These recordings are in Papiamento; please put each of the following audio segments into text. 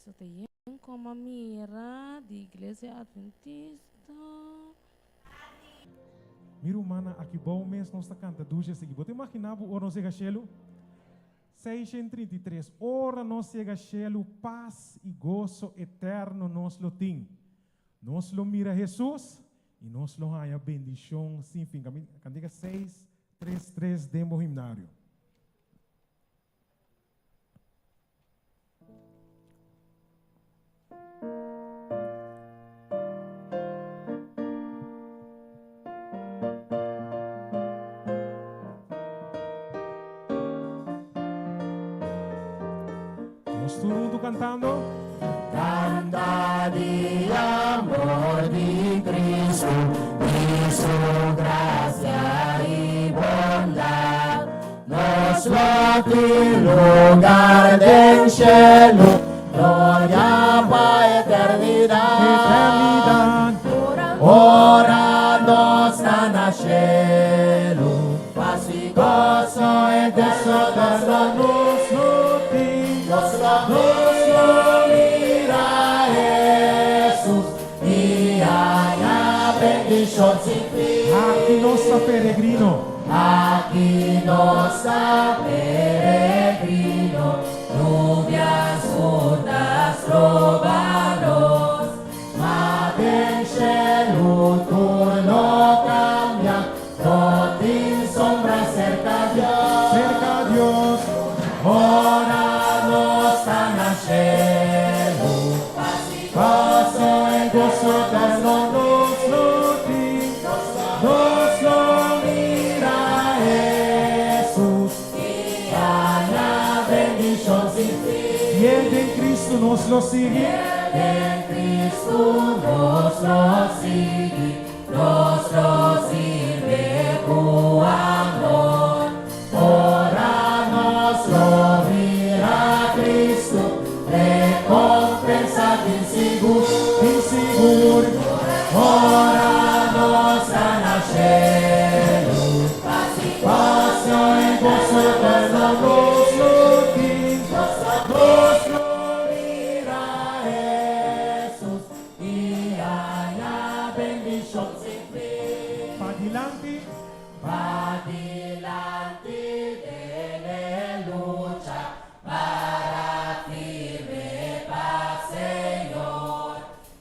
So ta yen como a mira di Iglesia Adventista. Mi rumannan, aki bou mes nos ta kanta dushi esaki. Bo ta imaginá bo ora nos yega shelu? 633, Ora nos yega shelu, pas i goso eterno nos lo tin. Nos lo mira Hesus i nos lo haña bendishon sin fin. Kantika 633 den bo himnario. Nos tur huntu kantando. Canta di amor di Cristo, di su gracia y bondad. Nos lo tin lugar den cielo, gloria pa eternidad. Eternidad. Ora nos ta na cielo, paz y gozo eterno nos lo Nos lo tin, Nos lo nos lo mira Jesus y haña bendicion sin fin. Aki nos ta peregrino. Aki nos ta peregrino, nubia scur ta stroba nos, ma den shelu tur lo cambia, no tin sombra cerca Dios. Cerca Dios. Ora nos ta na shelu, paz y gozo y gozo eterno nos lo tin, nos lo mira Jesus y haña bendicion sin fin. Fiel den Cristo nos lo sigui. Fiel den Cristo nos lo sigui, nos lo sirbi cu amor. Ora nos lo mira Cristo, recompensa tin sigur. Tin sigur. Ora nos ta na shelu, goso y goso eterno nos lo tin. Nos lo mira Jesus y haña bendicion sin fin. Padilanti. Padilanti den e lucha, para firme pa Señor.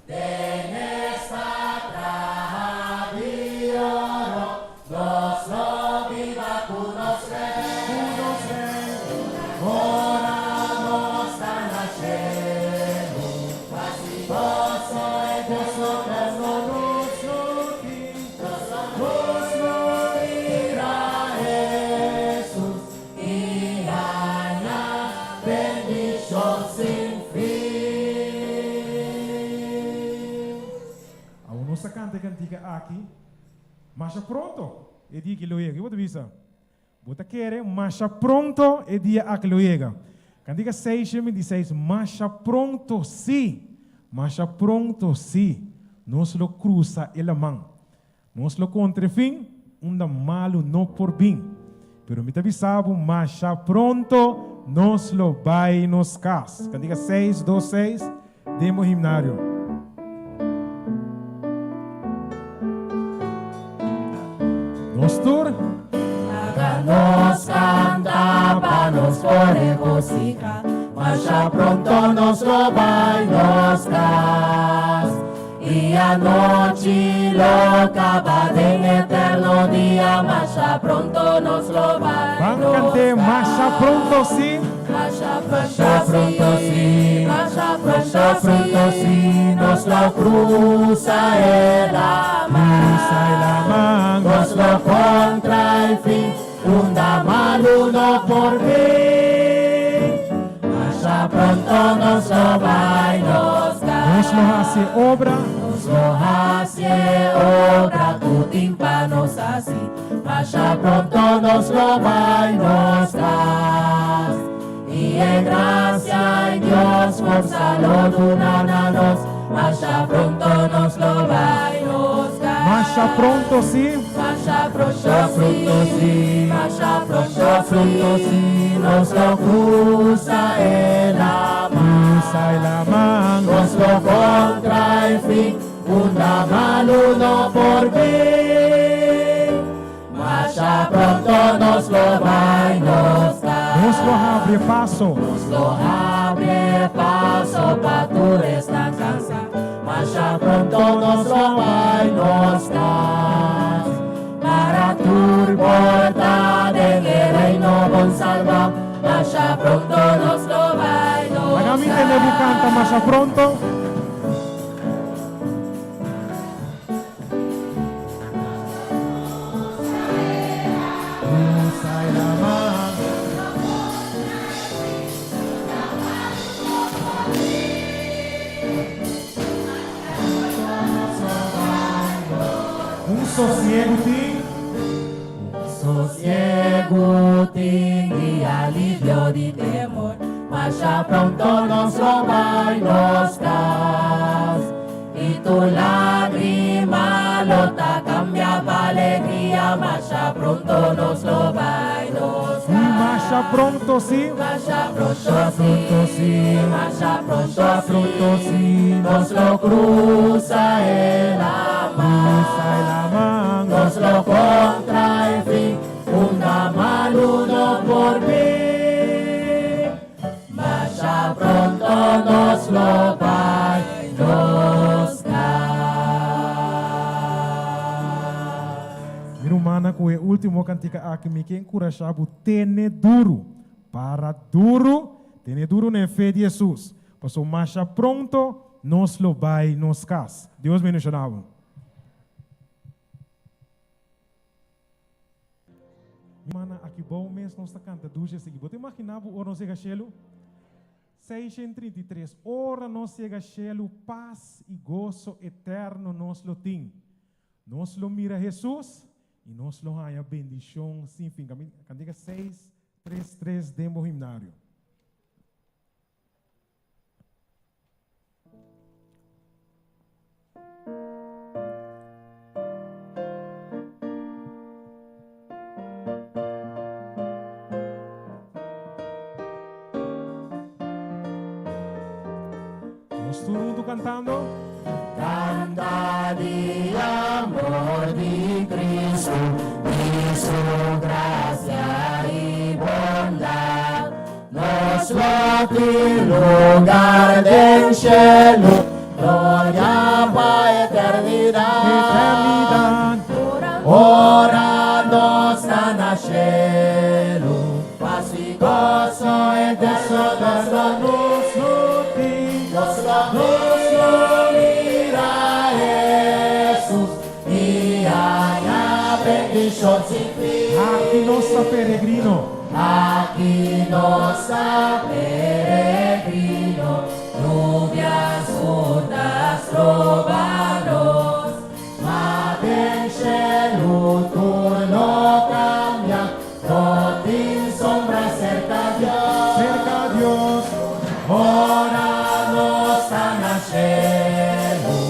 Den esta traha di oro, nos lo biba cu nos Rey. Cu nos Rey. Ora nos ta na shelu, paz y goso y goso eterno nos lo tin. Nos lo mira Jesus y haña bendicion sin fin. Awor nos ta canta e cantica aki masha pronto e dia ki lo yega. Ki bo ta bisa? Bo ta kere masha pronto e dia aki lo yega? Cantica 626 Masha pronto si, masha pronto si, nos lo crusa e laman. Nos lo contra e fin, unda malu no por bin. Pero mi ta bisa bo masha pronto nos lo bay nos cas. Cantica 626 den bo himnario. Nos tur. Laga nos canta pa nos por regocija, masha pronto nos lo bay nos cas. Y anochi lo caba den eterno dia, masha pronto nos lo bay Ban nos cant'é masha cas. pronto sí. Masha pronto sí, masha pronto sí, nos lo cruza e laman. Cruza e laman. Nos lo contra e fin, unda malu no por bin. Masha pronto nos lo bay nos cas. Nos lo haci e obra. Nos lo haci e obra cu tin pa nos haci. Masha pronto nos lo bay nos cas. Y e gracia y Dios forza lo duna na nos. Masha pronto nos lo bay nos cas. Masha pronto sí. Masha pronto sí. Masha pronto sí. Nos lo cruza e laman. Cruza e laman. Nos lo contra e fin, unda malu no por bin. Masha pronto nos lo bai nos cas. Nos lo habri paso. Nos lo habri paso pa tur esnan cansa. Masha pronto nos lo bai nos cas. Para tur porta den e reino bon salva. Masha pronto nos lo bai nos Laga mi tende bo canta masha pronto. Cruza e laman. Un sosiegu tin. Un sosiegu tin i alivio di temor. Masha pronto nos lo bai nos cas. I tur lagrima lo ta cambia pa alegria. Masha pronto nos lo bai nos I cas. masha pronto si. Masha pronto si, masha pronto Pronto si, si. nos lo cruza e laman. Cruza e laman. Nos lo contra e fin, unda malu no por bin. Masha pronto nos lo bai nos cas. Mi rumannan, ku e último kantika aki mi ke enkurashá bo tene duru. Para duru, tene duru na e fe di Hesus. Paso masha pronto nos lo bai nos kas. Dios bendishoná bo. Mi rumannan, aki bou mes nos ta kanta dushi esaki. Bo ta imaginá bo ora nos yega shelu? 633, Ora nos yega shelu, pas i goso eterno nos lo tin. Nos lo mira Hesus i nos lo haña bendishon sin fin. Kantika 633 den bo himnario. Nos tur huntu kantando. Kanta di amor di Cristo, di su gracia i bondad. Nos lo tin lugar den cielo, gloria pa eternidad. Eternidad. Ora nos ta na cielo, paz i gozo eterno nos lo Nos lo tin. Nos lo nos lo mira Jesus i haña bendicion sin fin. Aki nos ta peregrino. Aki nos ta peregrino, nubia scur ta stroba nos, ma den shelu tur lo cambia, no tin sombra cerca Dios. Cerca Dios. Ora nos ta na shelu,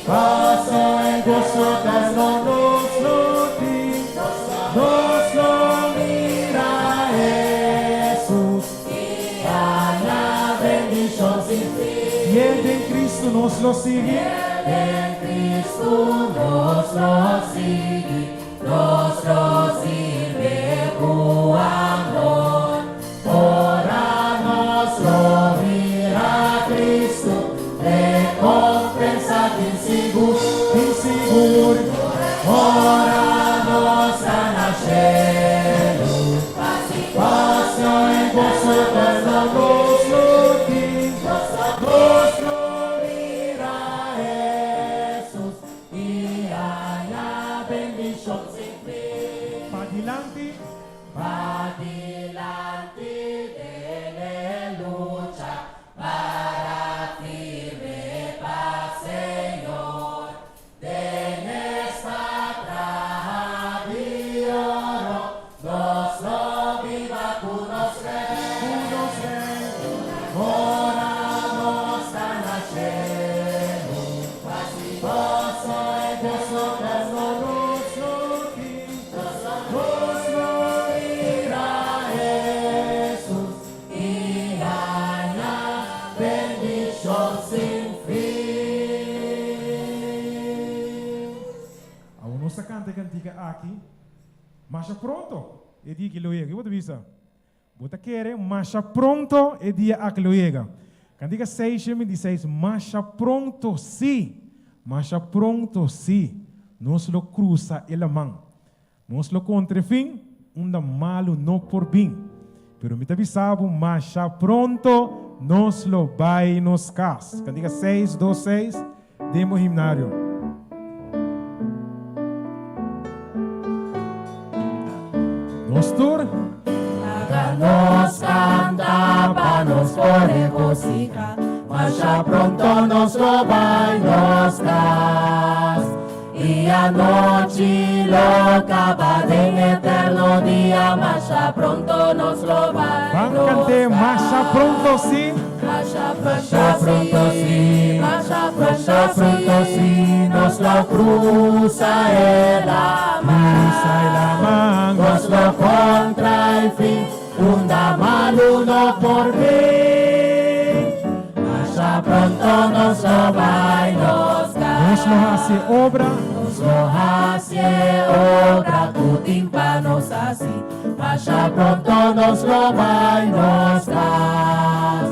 gozo i gozo eterno Nos lo tin. Nos lo mira Jesus i haña bendicion sin fin. Fiel den Cristo nos lo sigui. Den Cristo nos lo sigui, nos lo sirbi ku amor. Ora nos lo mira Cristo, recompensa tin sigur. Tin sigur. Ora nos ta na shelu, gozo i gozo eterno Nos lo tin. Nos lo mira Jesus i haña bendicion sin fin. Padilanti. Padilanti den e lucha para firme pa Señor. Den esta traha di oro, nos lo biba ku nos Rei. kantika aki, masha pronto e dia ki lo yega. Ki bo ta bisa? Bo ta kere masha pronto e dia aki lo yega. Kantika 626, Masha pronto sí, masha pronto sí, nos lo krusa e laman. Nos lo kontra e fin, unda malu no por bin. Pero mi ta bisa bo, masha pronto nos lo bai nos kas. Kantika 626 den bo himnario. Nos tur. Laga nos kanta pa nos por regosihá, masha pronto nos lo bai nos kas. I anochi lo kaba den eterno dia, masha pronto nos lo bai Ban nos kant'é masha kas. pronto sí. Masha pronto sí, masha pronto sí, nos lo cruza e laman. Cruza e laman. Nos lo contra e fin, unda malu no por bin. Masha pronto nos lo bai nos kas. Nos lo hasi e obra. Nos lo hasi e obra ku tin pa nos hasi. Masha pronto nos lo bai nos kas.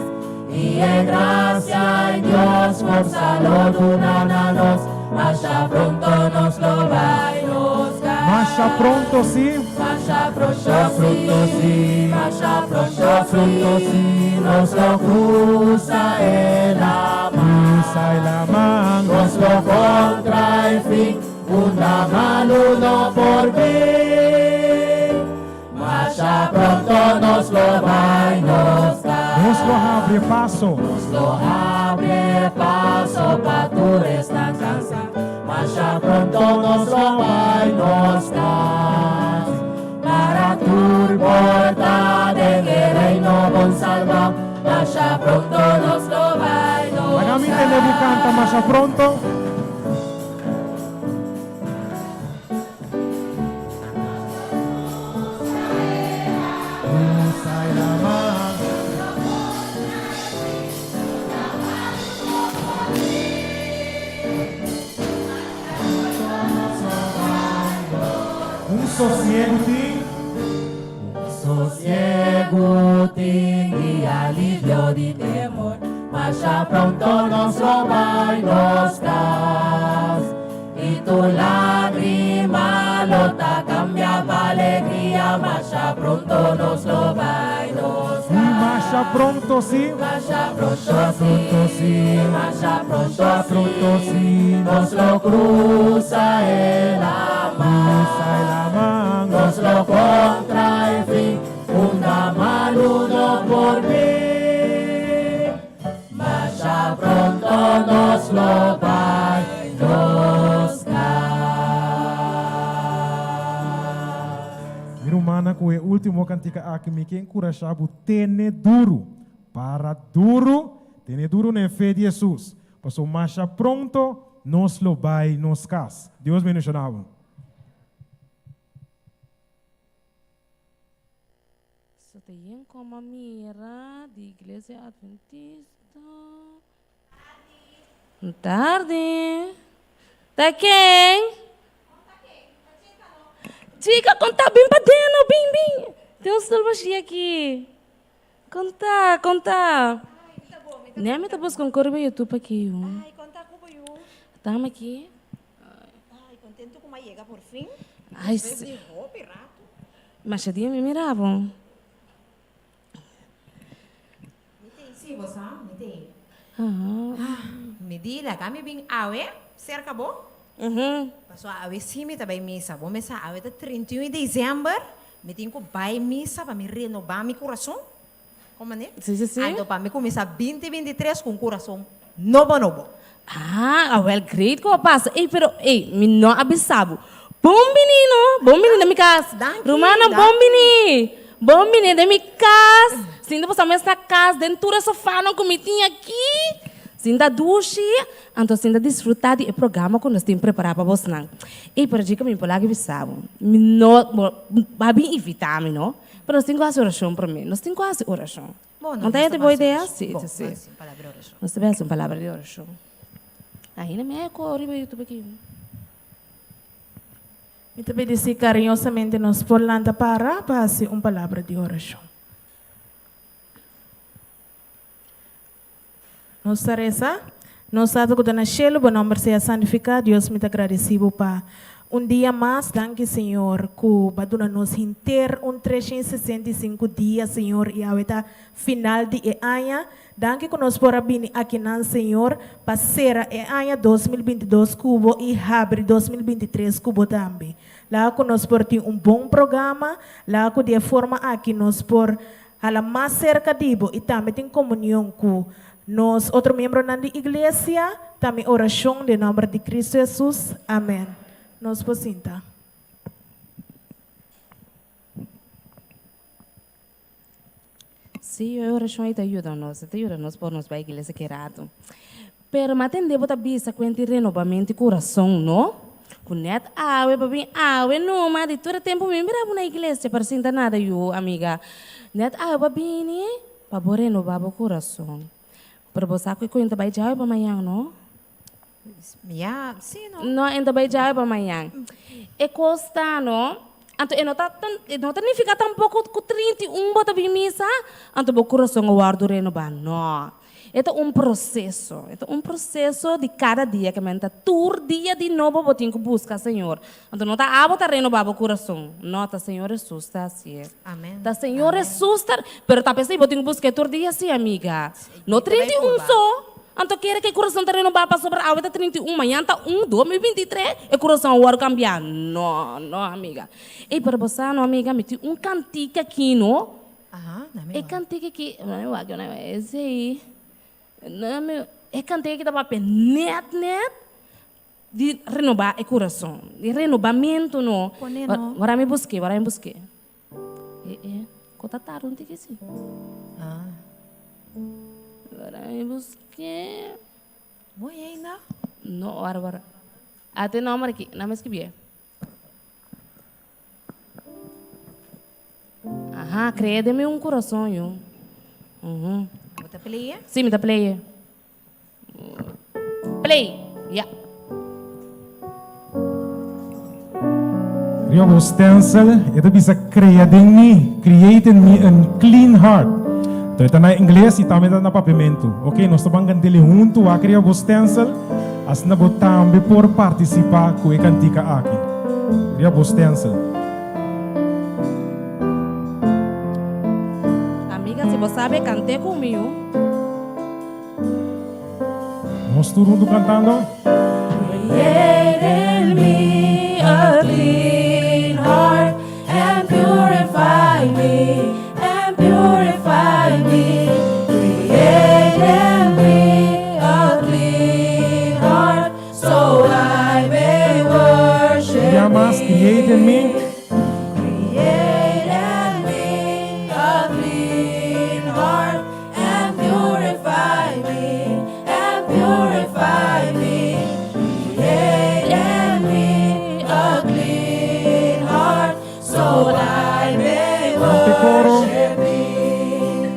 I e grasia i Dios forsa lo duna na nos. Masha pronto nos lo bai nos kas. Masha pronto sí. Masha pronto sí. Masha pronto sí. Nos lo cruza e laman. Cruza e laman. Nos lo contra e fin. Unda malu no por bin. Masha pronto nos lo bai nos kas. Nos lo habri paso. Nos lo habri paso pa tur esnan kansa. Masha pronto nos lo bai nos kas. Para tur por ta den e reino bon salba. Masha pronto nos lo bai nos Laga mi tende bo kanta kas. masha pronto. Un sosiegu tin. Un sosiegu tin i alivio di temor. Masha pronto nos lo bai nos kas. I tur lágrima lo ta kambia pa alegria, masha pronto nos lo bai nos I masha kas. pronto sí. Masha pronto sí, masha pronto sí, nos lo krusa e laman. Krusa e laman. Nos lo kontra e fin, unda malu no por bin. Masha pronto nos lo bai nos kas. Mi rumannan, ku e último kantika aki mi ke enkurashá bo tene duru, para duru, tene duru na e fe di Hesus, pasobra masha pronto nos lo bai nos kas. Dios bendishoná bo. So ta yen como mira di Iglesia Adventista. Tardi. Ta ken? Chica, con ta? Bin pa den no, bin, bin. Tin un stoel bashi aki. Con ta, con ta? Nea mi ta busca un cor riba YouTube aki, yu. Ay, con ta cu bo, yu? Tama aki. Ay, contento cu mi a yega por fin. Ay, Despues si. di hopi rato. Masha dia mi mira bo. Mi tin, si bo sa, mi tin. Aha. Mi di laga mi bin awe serka bo. Paso awe si mi ta bai misa. Bo mesa awe ta 31 di december. Mi tin ku bai misa pa mi renoba mi kurason. Kon manera? Si, si, si. Anto pa mi kuminsá binti binti tres ku un kurason nobo nobo. Ah, awel great ku a pasa. Ey, pero ey, mi no a bisa bo. Bon bini no, bon bini den mi kas. Danki, Rumannan, danki. bon bini. Bon bini den mi kas. Sinta boso mes na kas, den tur e sofanan ku mi tin aki. Sinta dushi, anto sinta disfrutá di e programa ku nos tin prepará pa bosnan. Ey, pero djika mi por laga bisa bo. Mi no, bo a bin invitá mi no. Pero nos tin ku hasi orashon promé. Nos tin ku hasi orashon. Bo, No nos ta ta e bo hasi idea? orashon. Sí, Bo, sí, sí. hasi un palabra di orashon. Nos ta bai hasi un palabra di orashon. Ainda mi a kore riba YouTube aki. Mi ta pidi si kariñosamente nos por lanta para pa hasi un palabra di orashon. Nos ta resa, Nos Tata ku ta na shelu, bo nòmber sea santifiká. Dios, mi ta gradisí bo pa un dia mas. Danki, Señor, ku bo a duna nos henter un 365 dia, Señor, i awe ta final di e aña. Danki ku nos por a bini akinan, Señor, pa sera e aña 2022 ku bo i habri 2023 ku bo tambe. Laga ku nos por tin un bon programa, laga ku di e forma aki nos por hala mas serka di bo i tambe tin komunion ku nos otro miembronan di iglesia, ta mi orashon den nòmber di Kristu Hesus, amèn. Nos por sinta. Sí, e orashon ei ta yuda nos, e ta yuda nos por nos bai iglesia ki ratu. Pero mi a tende bo ta bisa ku hende renobamento di kurason, no? Ku nèt awe pa bin awe numa, di tur e tempu mi mira bo na iglesia pero sin ta nada yu, amiga. Nèt awe pa bini pa bo renobá bo kurason. Pero bo sa ku e koin ta bai djawe pa mañan, no? Ya, sí, no? No, e no ta bai djawe pa mañan. E kos ta, no? Anto e no ta, e no ta nifiká tampoko ku 31 bo ta bin misa, anto bo kurason a wòrdu renobá. No. E ta un proseso. E ta un proseso di kada dia ke men ta tur dia di nobo bo tin ku buska Señor. Anto no ta abo ta renobá bo kurason. No, ta Señor Hesus ta hasié. Amen. Ta Señor Hesus ta, pero ta p'esei bo tin ku busk'é tur dia sí, amiga. No 31 so. Anto kere ku e kurason ta renobá pasobra awe ta 31, mañan ta un, 2023 e kurason a wòrdu kambiá. No, no, amiga. Ey, pero bo sa no, amiga, mi tin un kantika aki no. Aha, na mi E wak. kantika aki, na mi wak, na mi wak, esei, na mi, e kantika aki ta papia nèt nèt di renobá e kurason, di renobamentu no. Pone no. Wara mi busk'é, wara mi busk'é. E e, ko ta tarda un tiki si. Ah. Wara mi busk'é. Mooi ainda. No, wara, wara. Ate nòmber aki, na mi skibié. Aha, crea den mi un corazon, yu. Uhum. Bo ta play e? Sí, mi ta play e. Play, ya. Riba bo stencil, e ta bisa crea den mi, create in me a clean heart. Enton e ta na ingles y tambe ta na papiamentu. Ok, nos ta ban cant'e huntu wak riba bo stencil. Asina bo tambe por partisipá ku e kantika aki. Riba bo stencil. Amiga, si bo sabe, kant'é ku mi, yu. Nos tur huntu kantando. Create in me a clean heart and purify me, and purify me. Create in me a clean heart so I may worship Bia mas, create in me. Create in me a clean heart and purify me, and purify me. Create in me a clean heart so I may Rompe coro. worship thee.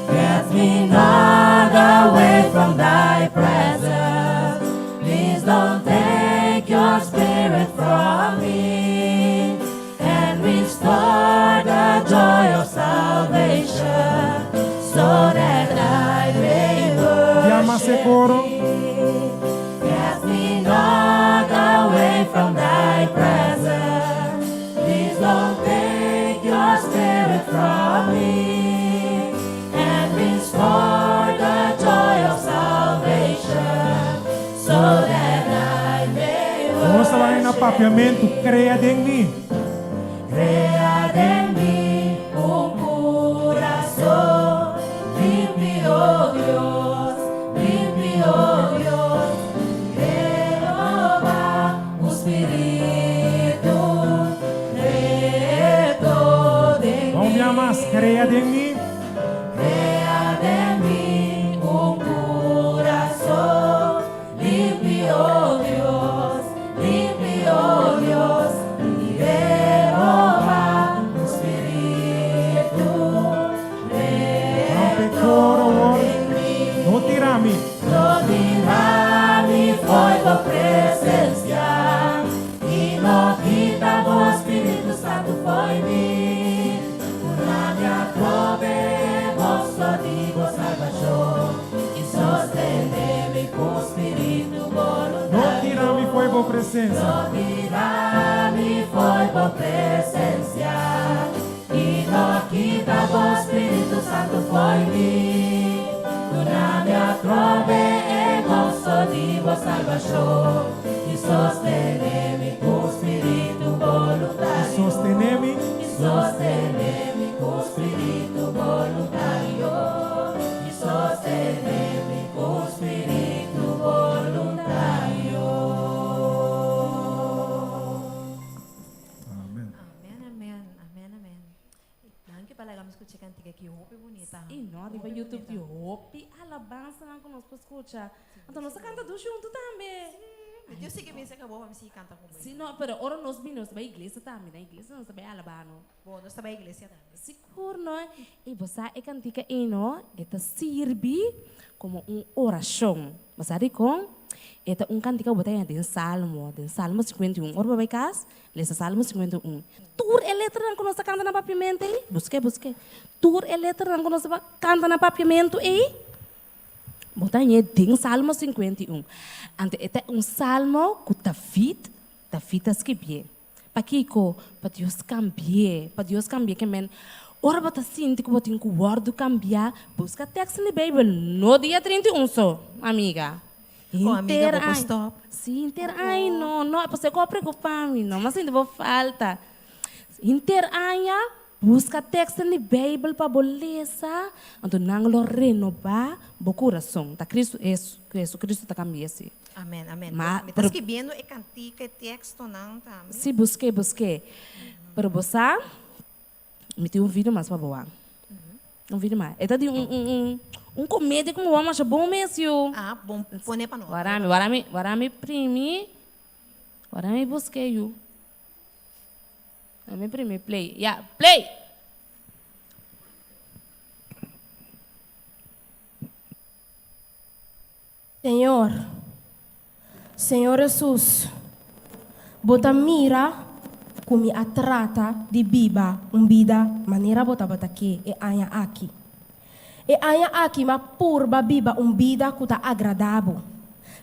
Cast me not away from thy presence. Please don't take your spirit from me. And restore the joy of salvation so that I may Bia mas e worship coro. thee. Cast me not away from thy presence. Please don't take your spirit from me. And restore the joy of salvation so that I may Nos ta bai na worship papiamentu, crea den mi. Crea den mi un curason limpi, oh Dios, limpi, oh Dios. Renova un spirito recto den Vamos mi. bia mas, crea den mi. Crea den mi un curason limpi, oh Dios, limpi, oh Dios. Y renova un spirito Rompe recto coro, Lord. den mi. No tira mi. No tira mi fo'i bo presencia y no kita bo. bo presensia. No tira mi fo'i bo presensia i no kita bo Spiritu Santu fo'i mi. Duna mi atrobe e goso di bo salbashon i sostené mi ku spiritu boluntario. Sostené mi. I sostené mi ku spiritu boluntario. I sostené mi ku spiritu boluntario. Amen. Amen, amen, amen, amen. Danki pa laga mi skucha e kantika aki, hopi bunita. I no, riba YouTube tin hopi alabansanan ku nos por skucha. Anto nos a kanta dushi huntu tambe. Sí, mi tin sigui misa ku bo pa mi sigui kanta ku bo. Sí, no, pero ora nos bini nos ta bai iglesia tambe, na iglesia nos ta bai alabá no. Bo, nos ta bai iglesia tambe. Sigur no, i bo sa e kantika ei no, e ta sirbi komo un orashon. Bo sa dikon? E ta un kantika ku bo ta haña den Salmo, den Salmo 51. Ora bo bai kas, Lesa Salmo 51. Tur e letranan ku nos ta kanta na papiamentu ei, busk'é, busk'é. Tur e letranan ku nos ta kanta na papiamentu ei, bo ta hañ'é den Salmo 51. Anto e ta un salmo ku David, David a skibié. Pakiko? Pa Dios kambi'é, pa Dios kambi'é. Ke men, ora bo ta sinti ku bo tin ku wòrdu kambiá, buska tekst den di Beibel, no dia 31 so, amiga. Oh amiga Henter bo por ai. stop. Sí, henter ai no, no, pasobra ku a preocupa mi no, mas sinti bo falta. Henter aña buska teksten di Beibel pa bo lesa, anto nan lo renobá bo kurason. Ta Cristo, Jesucristo ta kambia esei. Amen, amen. Ma, Mi ta pero skibiendo e kantika, e tekstonan tambe. Sí, busk'é, busk'é. Pero bo sa, Mi tin un video mas pa bo wak. Un video mas. E ta di un un un un comedia ku mi wak masha bon mes yu. Ah, bon pone pa nos. Wara mi, wara mi, wara mi primi, wara mi buske yu. Mi primi play. Ya, play! Señor, Señor Hesus, Bo ta mira ku mi a trata di biba un bida manera Bo tabata ke e aña aki. E aña aki m'a purba biba un bida ku ta agradá Bo.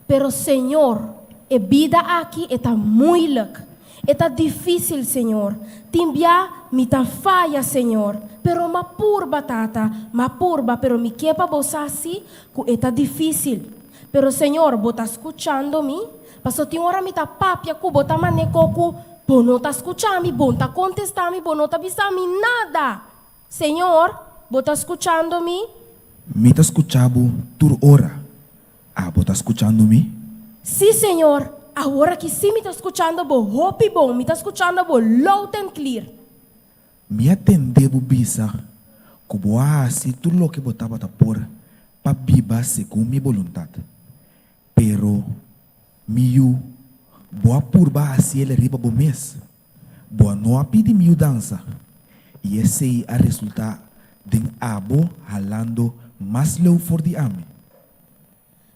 Pero Señor, e bida aki e ta muilik, e ta difísil, Señor. Tin bia mi ta faya, Señor, pero m'a purba, Tata, m'a purba, pero mi ke pa Bo sa si Ku e ta difísil. Pero Señor, bo ta skuchando mi? Paso tin ora mi ta papia ku bo ta maneko ku bo no ta skucha mi, bo no ta kontestá mi, bo no ta bisa mi nada. Señor, bo ta skuchando mi? Mi ta skucha bo tur ora. Abo ta skuchando mi? Sí, Señor, awor aki sí mi ta skuchando bo hopi bon, mi ta skuchando bo loud and clear. Mi a tende bo bisa ku bo a hasi tur loke bo tabata por pa biba segun mi boluntat. Pero, mi yu, bo a purba hasi el riba bo mes. Bo a no a pidi mi yudansa, i esei a resultá den abo halando mas leu for di ami.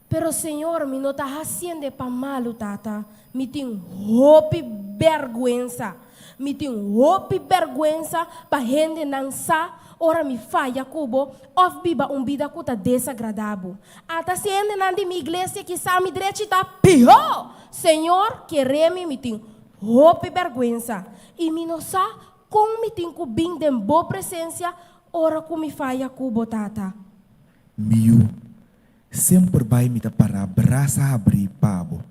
Pero Señor, mi no ta haciende pa malu, Tata. Mi tin hopi berguensa. Mi tin hopi berguensa pa hendenan sa ora mi faya cu bo of biba un bida cu ta desagrada bo. Ata si hendenan di mi iglesia ki sa mi drechi ta piho! Señor, kere mi, mi tin hopi berguensa. Y mi no sa con mi tin cu bin den bo presencia ora cu mi faya cu bo, Tata. Mi yu, Semper bai mi ta pará brasa habrí pa bo.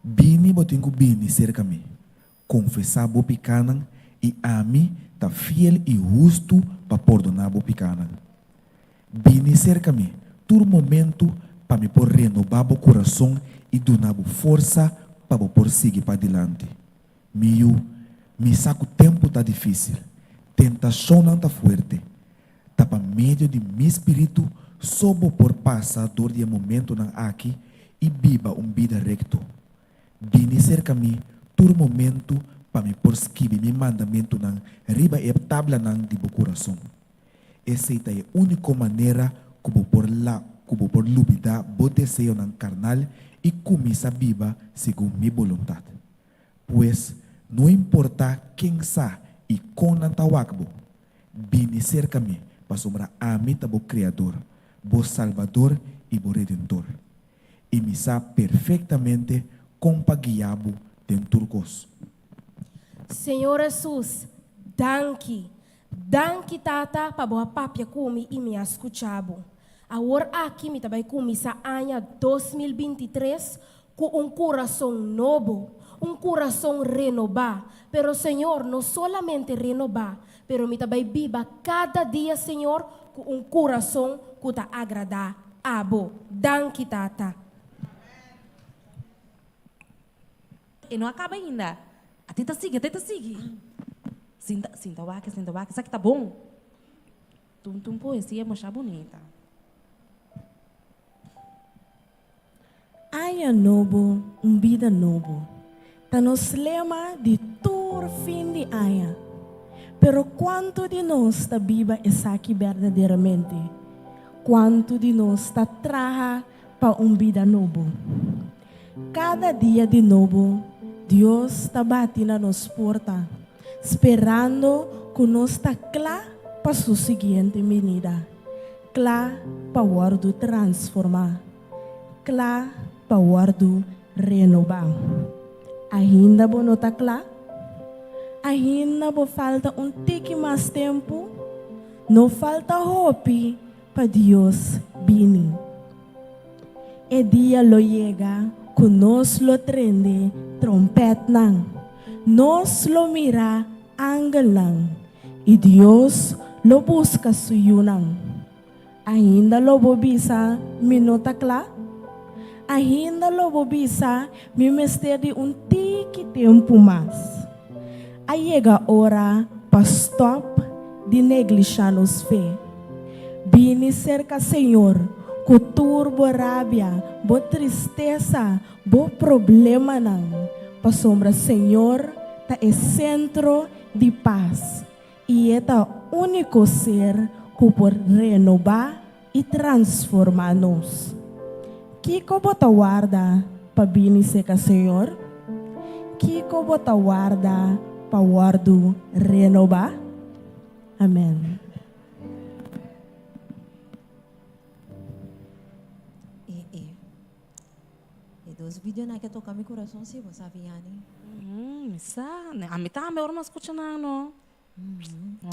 Bini bo tin ku bini serka mi, konfesá bo pikánan i ami ta fiel i hustu pa pordoná bo pikánan. Bini serka mi tur momentu pa mi por renobá bo kurason i duna bo forsa pa bo por sigui padilanti. Mi yu, mi sa ku tempu ta difísil, tentashonnan ta fuerte, Ta pa medio di mi spiritu so bo por pasa dor di e momentonan aki i biba un bida rekto. Bini serka mi tur momentu pa mi por skibi mi mandamentunan riba e tablanan di bo kurason. Esei ta e úniko manera ku bo por la ku bo por lubidá bo deseonan karnal i kuminsá biba segun mi boluntat. Pues, no importá ken sa i kon nan ta wak bo, Bini serka mi, pasobra ami ta bo Kreador, bo Salbador i bo Redentor. I mi sa perfektamente kon pa guia bo den tur kos. Señor Hesus, danki. Danki, Tata, pa bo a papia ku mi i mi a skucha bo. Awor aki mi ta bai kuminsá aña 2023 ku un kurason nobo, un kurason renobá. Pero, Señor, no solamente renobá, pero mi ta bai biba kada dia, Señor, ku un kurason ku ta agradá abo. Danki, Tata. E no a kaba ainda. Ate ta sigui, ate ta sigui. Sinta, sinta wak, sinta wak. Esaki ta bon. Tun tun poesia masha bunita. Aña nobo, un bida nobo, ta nos lema di tur fin di aña. Pero kuantu di nos ta biba esaki berdaderamente? Kuantu di nos ta traha pa un bida nobo? Kada dia di nobo, Dios ta bati na nos porta, sperando ku nos ta kla pa su siguiente binida, kla pa wòrdu transformá, kla pa wòrdu renobá. Ainda bo no ta kla? Ainda bo falta un tiki mas tempu? No falta hopi pa Dios bini. E dia lo yega ku nos lo trende trompètnan, nos lo mira angelnan, i Dios lo buska su yunan. Ainda lo bo bisa, Mi no ta kla? Ainda lo bo bisa, Mi mester di un tiki tempu mas? A yega ora pa stòp di neglishá nos fe. Bini serka Señor ku tur bo rabia, bo tristesa, bo problemanan, pasobra Señor ta e sentro di pas i e ta úniko ser ku por renobá i transformá nos. Kiko bo ta warda pa bini serka Señor? Kiko bo ta warda pa wòrdu renobá? Amèn. E e e dos videonan ke toka mi kurason si, bo sa Vianney? Mi sa. Ami tambe ora mi a skucha nan no.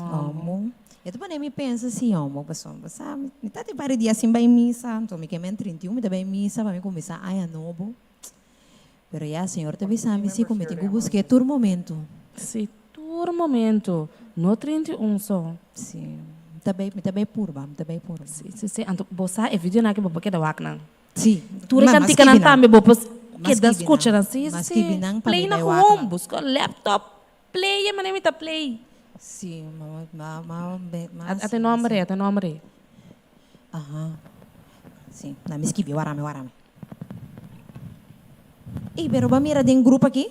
Omo. E ta pone mi pensa si, omo, pasobra bo sa, mi ta tin par di dia sin bai misa, anto mi ke men 31 mi ta bai misa pa mi kuminsá aña nobo. Pero ya, Señor ta bisa mi si ku mi tin ku busk'é tur momento. Si, tur momento, no 31 so. Si, mi ta bai, mi ta bai purba, mi ta bai purba. Si, si, si. Anto bo sa e videonan aki bo por keda wak nan. Si, Tur e ma, kantikanan skibi nan. tambe bo por Ma keda skibi skucha nan. nan. Si, Ma si. skibi nan pa Play mi na bai ku wak home, nan. buska laptop. Play e manera mi ta play. Si, ma ma ma ma Ata e nomber ei, ata e nomber ei. Aha. Si, na mi skibi, warami, warami. Ey, pero bo a mira den grupo aki?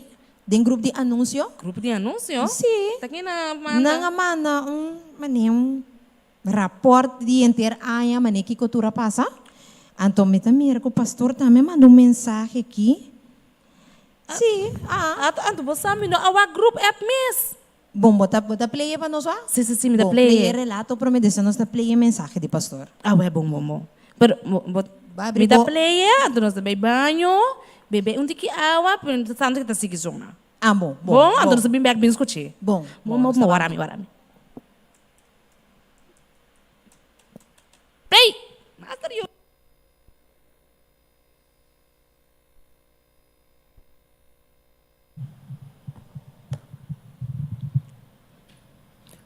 Den grupo di anunsio? Grupo di anunsio? Si. Ta ken a manda? Nan a manda un manera un raport di henter aña manera kiko tur a pasa. Anto mi ta mira ku pastor tambe a manda un mensahe aki. Sí, ah. Ato, anto bo sa mi no a wak group app mes. Bon, bo ta, bo ta play pa nos wak? Sí, sí, sí, mi ta Bon, play. play e relato prome, despues nos ta play e mensahe di pastor. Ah, wè, bon, bon, bon. Pero, bo, bo, Bo abri mi ta bo. play e, anto nos ta bay baño, bebe un tiki awa, pero mi ta tanto ki ta sigui zona. Ah, bon, bon, Bon, anto bon. nos ta bin bek bin skuch'é. Bon, Bon, bon, bon, nos ta bon, wak. wara mi, wara mi. Play! Master yo.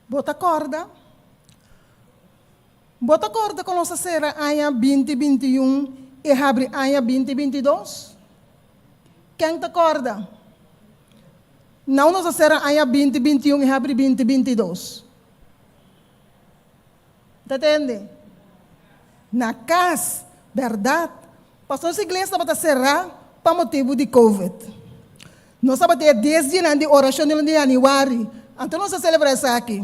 Bo ta kòrda? Bo ta kòrda kon nos a sera aña 2021 i habri aña 2022? Ken ta kòrda? Nau nos a sera aña 2021 i habri 2022. Ta tende? Na kas, bèrdat. Pasobra nos iglesia tabata será pa motibu di Covid. Nos tabata e dies dianan di orashon di luna di yanüari, anto nos a selebrá esaki.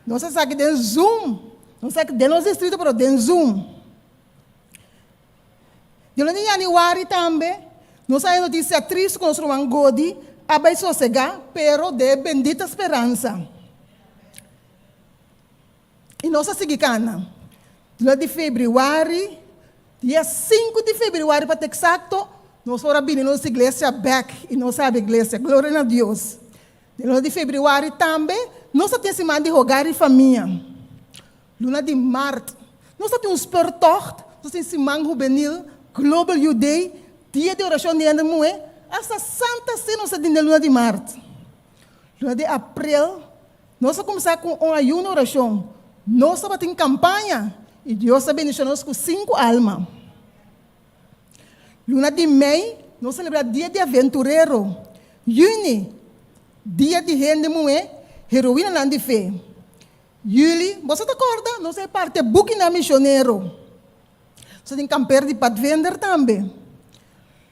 Nos a esaki den Zoom. Nos a den nos distrito pero den Zoom. Di luna di yanüari tambe nos a haña notisia tristu ku nos ruman Godi a bai sosegá pero den e bendita speransa. I nos a sigui kana. Luna di febrüari, dia sinku di febrüari pa ta eksakto, Nos por a bini nos iglesia bèk i nos a habri iglesia. Gloria na Dios. Den luna di febrüari tambe nos a tin siman di hogar i famia. Luna di mart nos a tin un speurtocht, nos tin siman hubenil, Global Youth Day, dia di orashon di hende muhé, asta Santa Cena nos a tin den luna di mart. Luna di aprel nos a kuminsá ku un ayuno i orashon. Nos tabatin kampaña i Dios a bendishona nos ku sinku alma. Luna di mei nos selebrá Dia di Aventurero. Yüni, Dia di Hende Muhé, Heroinanan di Fe. Yüli, boso ta kòrda? Nos a e parti e bukinan misionero. Nos a tin kamper di padvender tambe.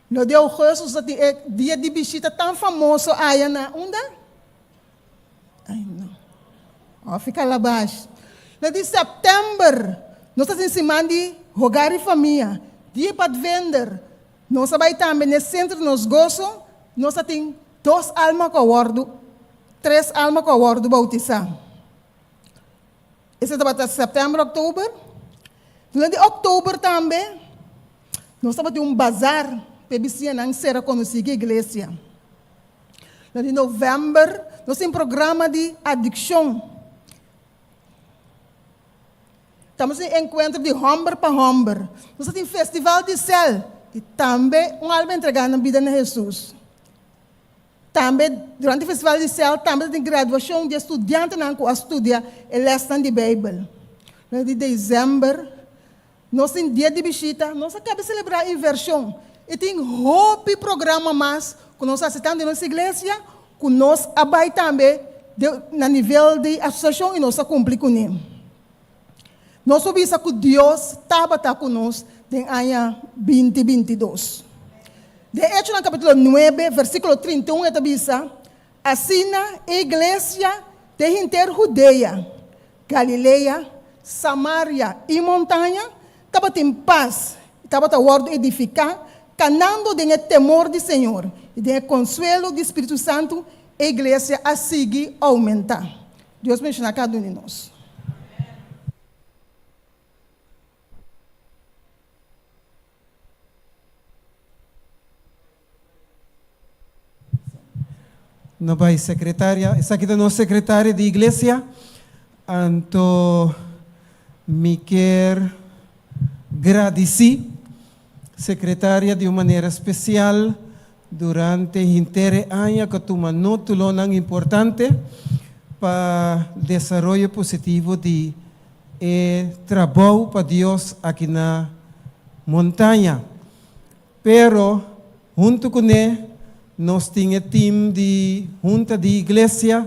Luna di ougùstus nos a tin e dia di bishita tan famoso aya na unda? Ay no. Òf i kalabash. Na di sèptèmber nos ta tin siman di hogar i famia, dia padvender. Nos a bai tambe n'e sentro di nos goso, nos a tin dos alma ku a wòrdu, tres alma ku a wòrdu boutisá. Esei tabata sèptèmber, òktober. Durante di òktober tambe nos tabatin un bazar pa e bisiñanan sera konosí ku iglesia. Na di novèmber nos tin programa di adikshon. Tambe nos tin enkuentro di hòmber pa hòmber. Nos ta tin festival di sèl i tambe un alma entregá nan bida na Hesus. Tambe durante festival di sèl tambe ta tin graduashon di e studiantenan ku a studia e lèsnan di Beibel. Na di desèmber Nos tin dia di bishita, nos a kaba selebrá invershon i tin hopi programa mas ku nos hasi tantu den nos iglesia ku nos a bai tambe na nivel di asosiashon i nos a kumpli kuné. Nos por bisa ku Dios tabata ku nos den aña binti 22. Den Echonan kapítulo nuebe versíkulo 31 e ta bisa, Asina e iglesia den henter Hudea, Galilea, Samaria i montaña tabatin pas i tabata wòrdu edifiká, kanando den e temor di Señor i den e konsuelo di Spiritu Santu, e iglesia a sigui oumentá. Dios bendishoná kada un di nos. No bai secretaria. Esaki ta nos secretaria di iglesia. Anto mi kier gradici secretaria di un manera special durante henter e aña cu a tuma notulonan importante pa desaroyo positivo di e trabou pa Dios aki na Montaña. Pero, huntu kuné, nos tin e tim di Hunta di Iglesia.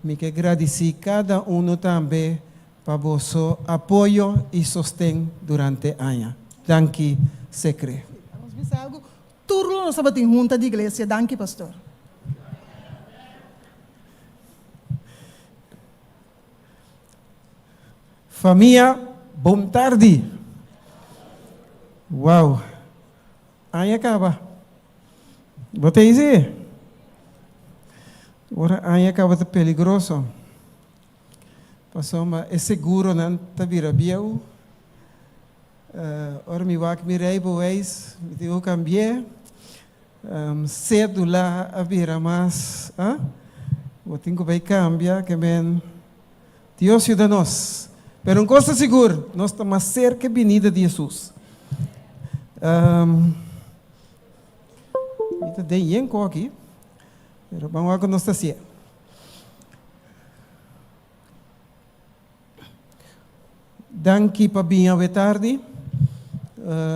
Mi ke gradisí kada unu tambe pa boso apoyo i sosten durante aña. Danki, Sekre. Nos bisa algu, tur lo nos tabatin Hunta di Iglesia. Danki, Pastor. Famia bon tardi. Wow. Aña kaba. Bo ta isi? Ora aña kaba ta peligroso. Pasobra e seguronan ta bira bieu. Ora mi wak mi rijbewijs, mi tin ku kambi'é. Cédula a bira mas, ah? Bo tin ku bai kambia, ke men Dios yuda nos. Pero un kos ta sigur, nos ta mas serka e binida di Hesus. Mi ta den yen koki, pero ban wak ku nos ta hasié. Danki pa bin awe tardi.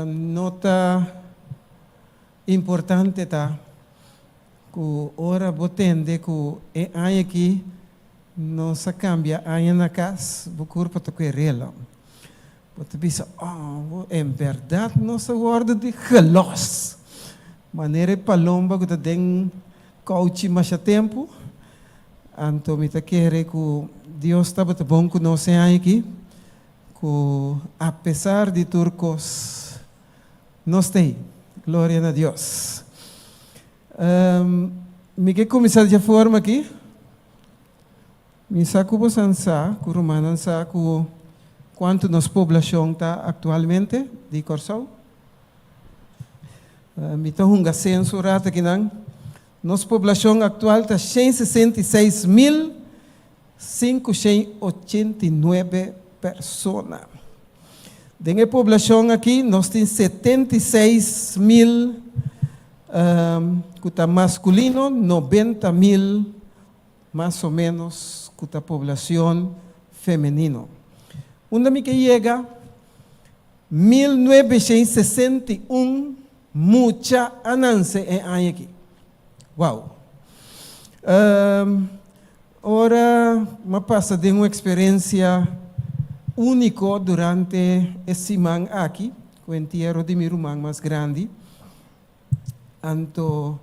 No ta importante ta ku ora bo tende ku e aña aki nos a kambia aña na kas, bo kurpa ta kue rela. Bo ta bisa, oh, en bèrdat nos a wòrdu di gelòs. Manera e palomba ku ta den kouchi masha tempu. Anto mi ta kere ku Dios tabata bon ku nos e aña aki, ku apesar di tur kos, nos ta ei. Gloria na Dios. Mi ke kuminsá di e forma aki. Mi sa ku bosan sa, ku rumannan sa ku kuantu nos poblashon ta aktualmente di Kòrsou. Mi ta hunga senso un rato akinan. Nos poblashon aktual ta 166 589 persona. Den e poblashon aki nos tin 76 mil ku ta maskulino, 90 mil mas o ménos ku ta poblashon femenino. Unda mi ke yega? 1961 mucha a nanse e aña aki. Wow! Ora m'a pasa den un eksperensia úniko durante e siman aki, ku entiero di mi ruman mas grandi. Anto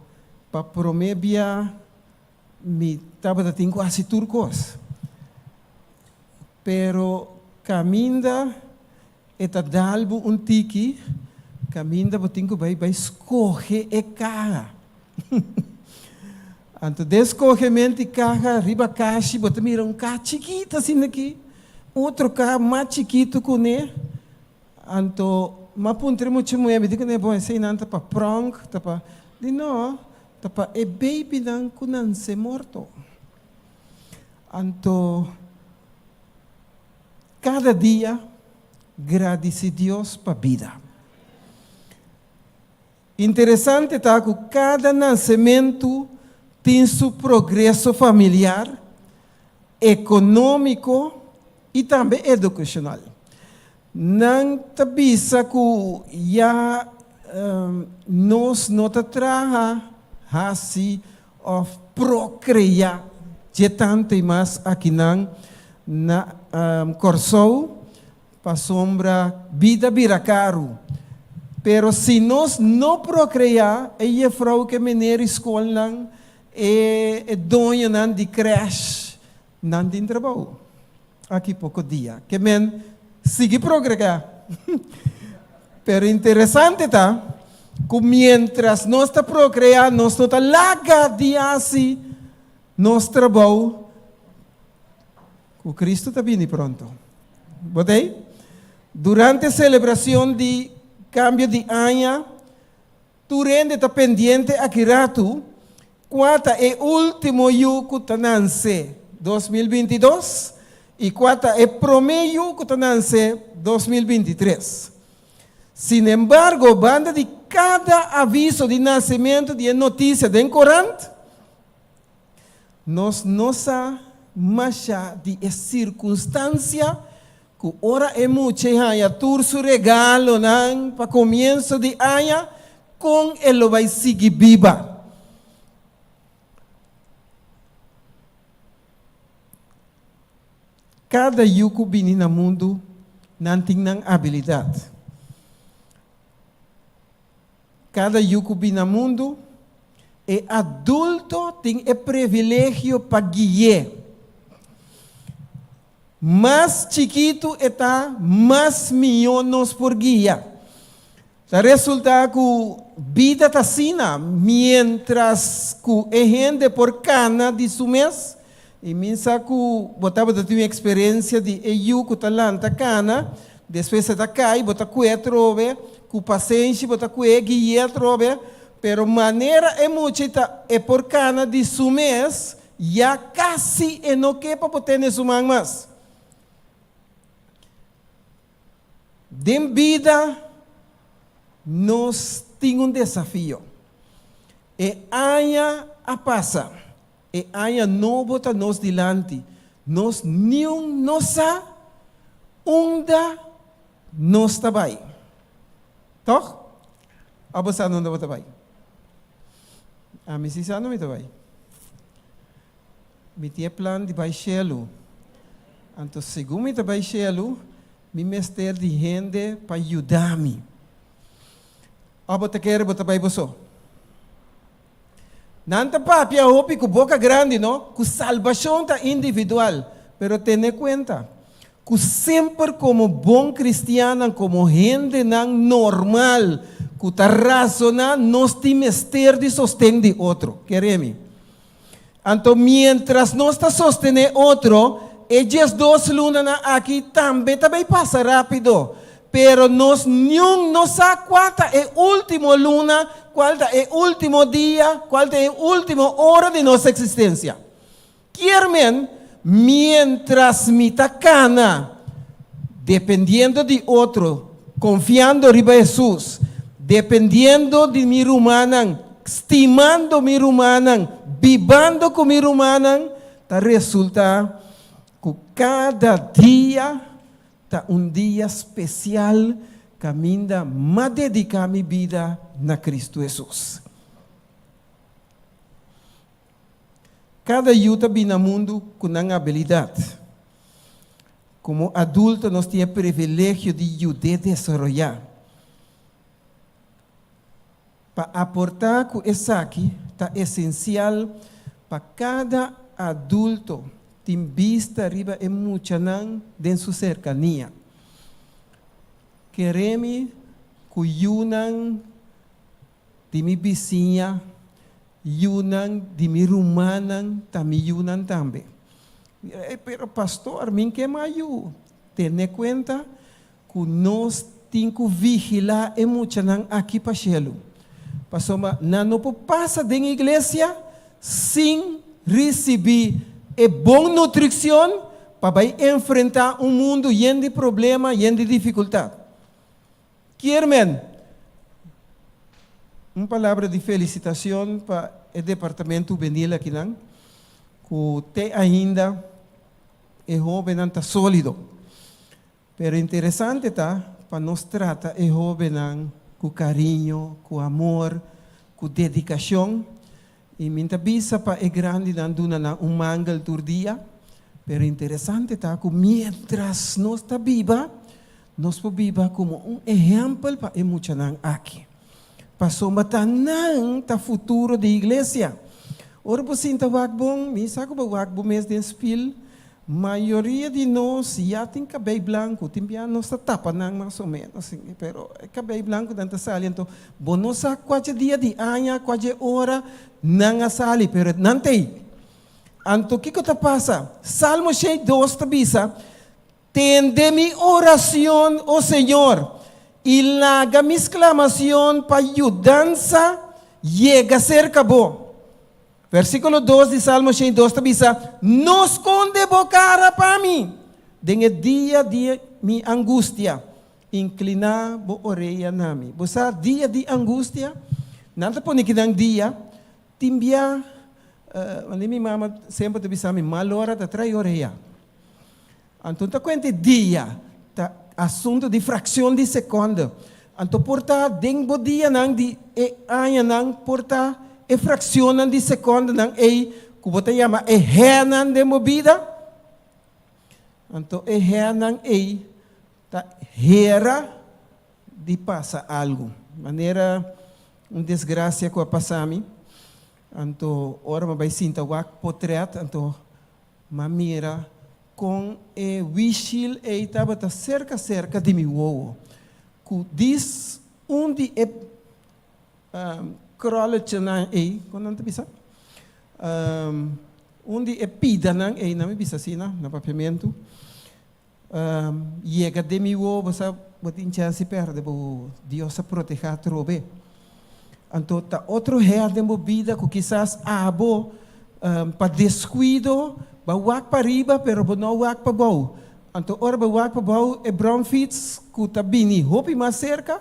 pa promé bia mi tabata tin ku hasi tur kos. Pero kaminda e ta dal bo un tiki, kaminda bo tin ku bai bai skohe e kaha. Anto den skohementu di kaha riba kashi bo ta mira un kaha chikitu asina aki, otro kaha mas chikitu kuné. Anto m'a puntra e mucha muhé, mi di kuné, bon eseinan ta pa pronk, ta pa, di no, ta pa e babynan ku nanse morto. Anto kada dia gradisí Dios pa bida. Interesante ta ku kada nasementu tin su progreso familiar, ekonómiko i tambe edukashonal. Nan ta bisa ku ya nos no ta traha, hasi òf prokreá dje tantu i mas akinan na Kòrsou pasobra bida bira karu. Pero si nos no prokreá, e jefrou ku e mener i skolnan, e doñonan di krèsh, nan tin trabou. Aki poko dia. Ke men sigui progregá. Pero interesante ta ku miéntras nos ta prokreá nos no ta laga di hasi nos trabou ku Kristu ta bini pronto. Bo ta ei? Durante selebrashon di kambio di aña Tur hende ta pendiente aki ratu kua ta e último yu ku ta nanse 2022 i kua ta e promé yu ku ta nanse 2023. Sinembargo, banda di kada aviso di nasementu di e notisia den korant, Nos no sa masha di e sirkunstansia ku ora e mucha haña tur su regalonan pa komienso di aña, kon e lo bai sigui biba. Kada yu ku bini na mundu, nan tin nan abilidat. Kada yu ku bin na mundu, e adulto tin e privilegio pa gui'é. Mas chikitu e ta, mas mihó nos por guia. Ta resultá ku bida ta asina, miéntras ku e hende por kana di su mes, i mi sa ku bo tabata tin un eksperensia di e yu ku ta lanta kana, despues e ta kai, bo ta kue atrobe, ku pasenshi bo ta kue, gui'é atrobe, pero manera e mucha ta e por kana di su mes, ya kasi e no ke pa bo tene su man mas. Den bida nos tin un desafio. E aña a pasa. E aña nobo ta nos dilanti. Nos niun no sa unda nos ta bai. Tòg? Abo sa unda bo ta bai? Ami si sa unda mi ta bai. Mi tin e plan di bai shelu. Anto segun mi ta bai shelu, mi mester di hende pa yuda mi. Abo ta kere bo ta bai bo so? Nan ta papia hopi ku boka grandi, no, ku salbashon ta individual, pero tene kuenta ku semper komo bon kristiannan, komo hendenan normal ku ta rasoná, nos tin mester di sosten di otro. Kere mi? Anto miéntras nos ta sostené otro, e 12 lunanan aki tambe ta bai pasa rápido. Pero nos niun no sa kua ta e último luna, kual ta e último dia, kual ta e último ora di nos eksistensia. Kier men, miéntras mi ta kana, dependiendo di otro, konfiando riba Hesus, dependiendo di mi rumannan, stimando mi rumannan, bibando ku mi rumannan, ta resultá ku kada dia ta un dia spesial kaminda m'a dediká mi bida na Kristu Hesus. Kada yu ta bini na mundu ku nan abilidat. Komo adulto nos tin e privilegio di yud'é desaroyá. Pa aportá ku esaki ta esensial pa kada adulto tin bista riba e muchanan den su serkania. Kere mi ku yunan di mi bisiña, yunan di mi rumannan ta mi yunan tambe. Mira, e pero pastor, mi n'ke mas yu. Tene kuenta ku nos tin ku vigilá e muchanan aki pa shelu. Pasobra nan no por pasa den iglesia sin risibí e bon nutrikshon pa bai enfrentá un mundu yen di problema, yen di difikultat. Kier men, un palabra di felicitacion pa e departamento hubenil akinan, cu te ainda e hobennan ta solido. Pero interesante ta pa nos trata e hobennan cu cariño, cu amor, cu dedicacion. Y mi ta bisa pa e grandinan duna nan un mangel tur dia, pero interesante ta cu mientras nos ta biba, nos por biba como un ehempel pa e muchanan aki. Pasobra ta nan ta futuro di iglesia. Ora bo sinta wak bon, mi sa cu bo wak bo mes den spiel, Mayoria di nos ya tin kabei blanku, tin bia nos ta tapa nan mas o menos, pero e kabei blankunan ta sali, anto bo no sa kua dje dia di aña, kua dje ora nan a sali, pero nan ta ei. Anto kiko ta pasa? Salmo 102 ta bisa, Tende mi oracion, o Señor, i laga mi sclamacion pa yudansa yega cerca bo. Versíkulo dos di Salmo 102 ta bisa, No skonde bo kara pa mi den e dia di mi angustia, inkliná bo orea na mi. Bo sa dia di angustia? Nan ta pone kinan dia, tin bia, wanneer mi mama semper ta bisa mi, mal ora ta trae orea. Anto ta kuenta e dia, ta asuntu di frakshon di sekonde. Anto por ta den bo dianan di e añanan, por ta e frakshonnan di sekondenan ei ku bo ta yama e hènan den bo bida. Anto e hènan ei ta hera di pasa algu. Manera un desgrasia ku a pasa mi. Anto ora mi a bai sinta wak potrèt, anto M'a mira kon e wishil ei tabata serka serka di mi wowo, ku dis un di e kròletjenan ei, kon nan ta bisa? Un di e pidanan ei, nan mi bisa asina na papiamentu, Yega den mi wowo, bo sa bo tin chèns di pèrdè bo wowo. Dios a protehá atrobe. Anto ta otro hèr den bo bida ku kisas abo pa deskuido bo a wak pa riba pero bo no a wak pa bou. Anto ora bo wak pa bou e bròmfits ku ta bini hopi mas serka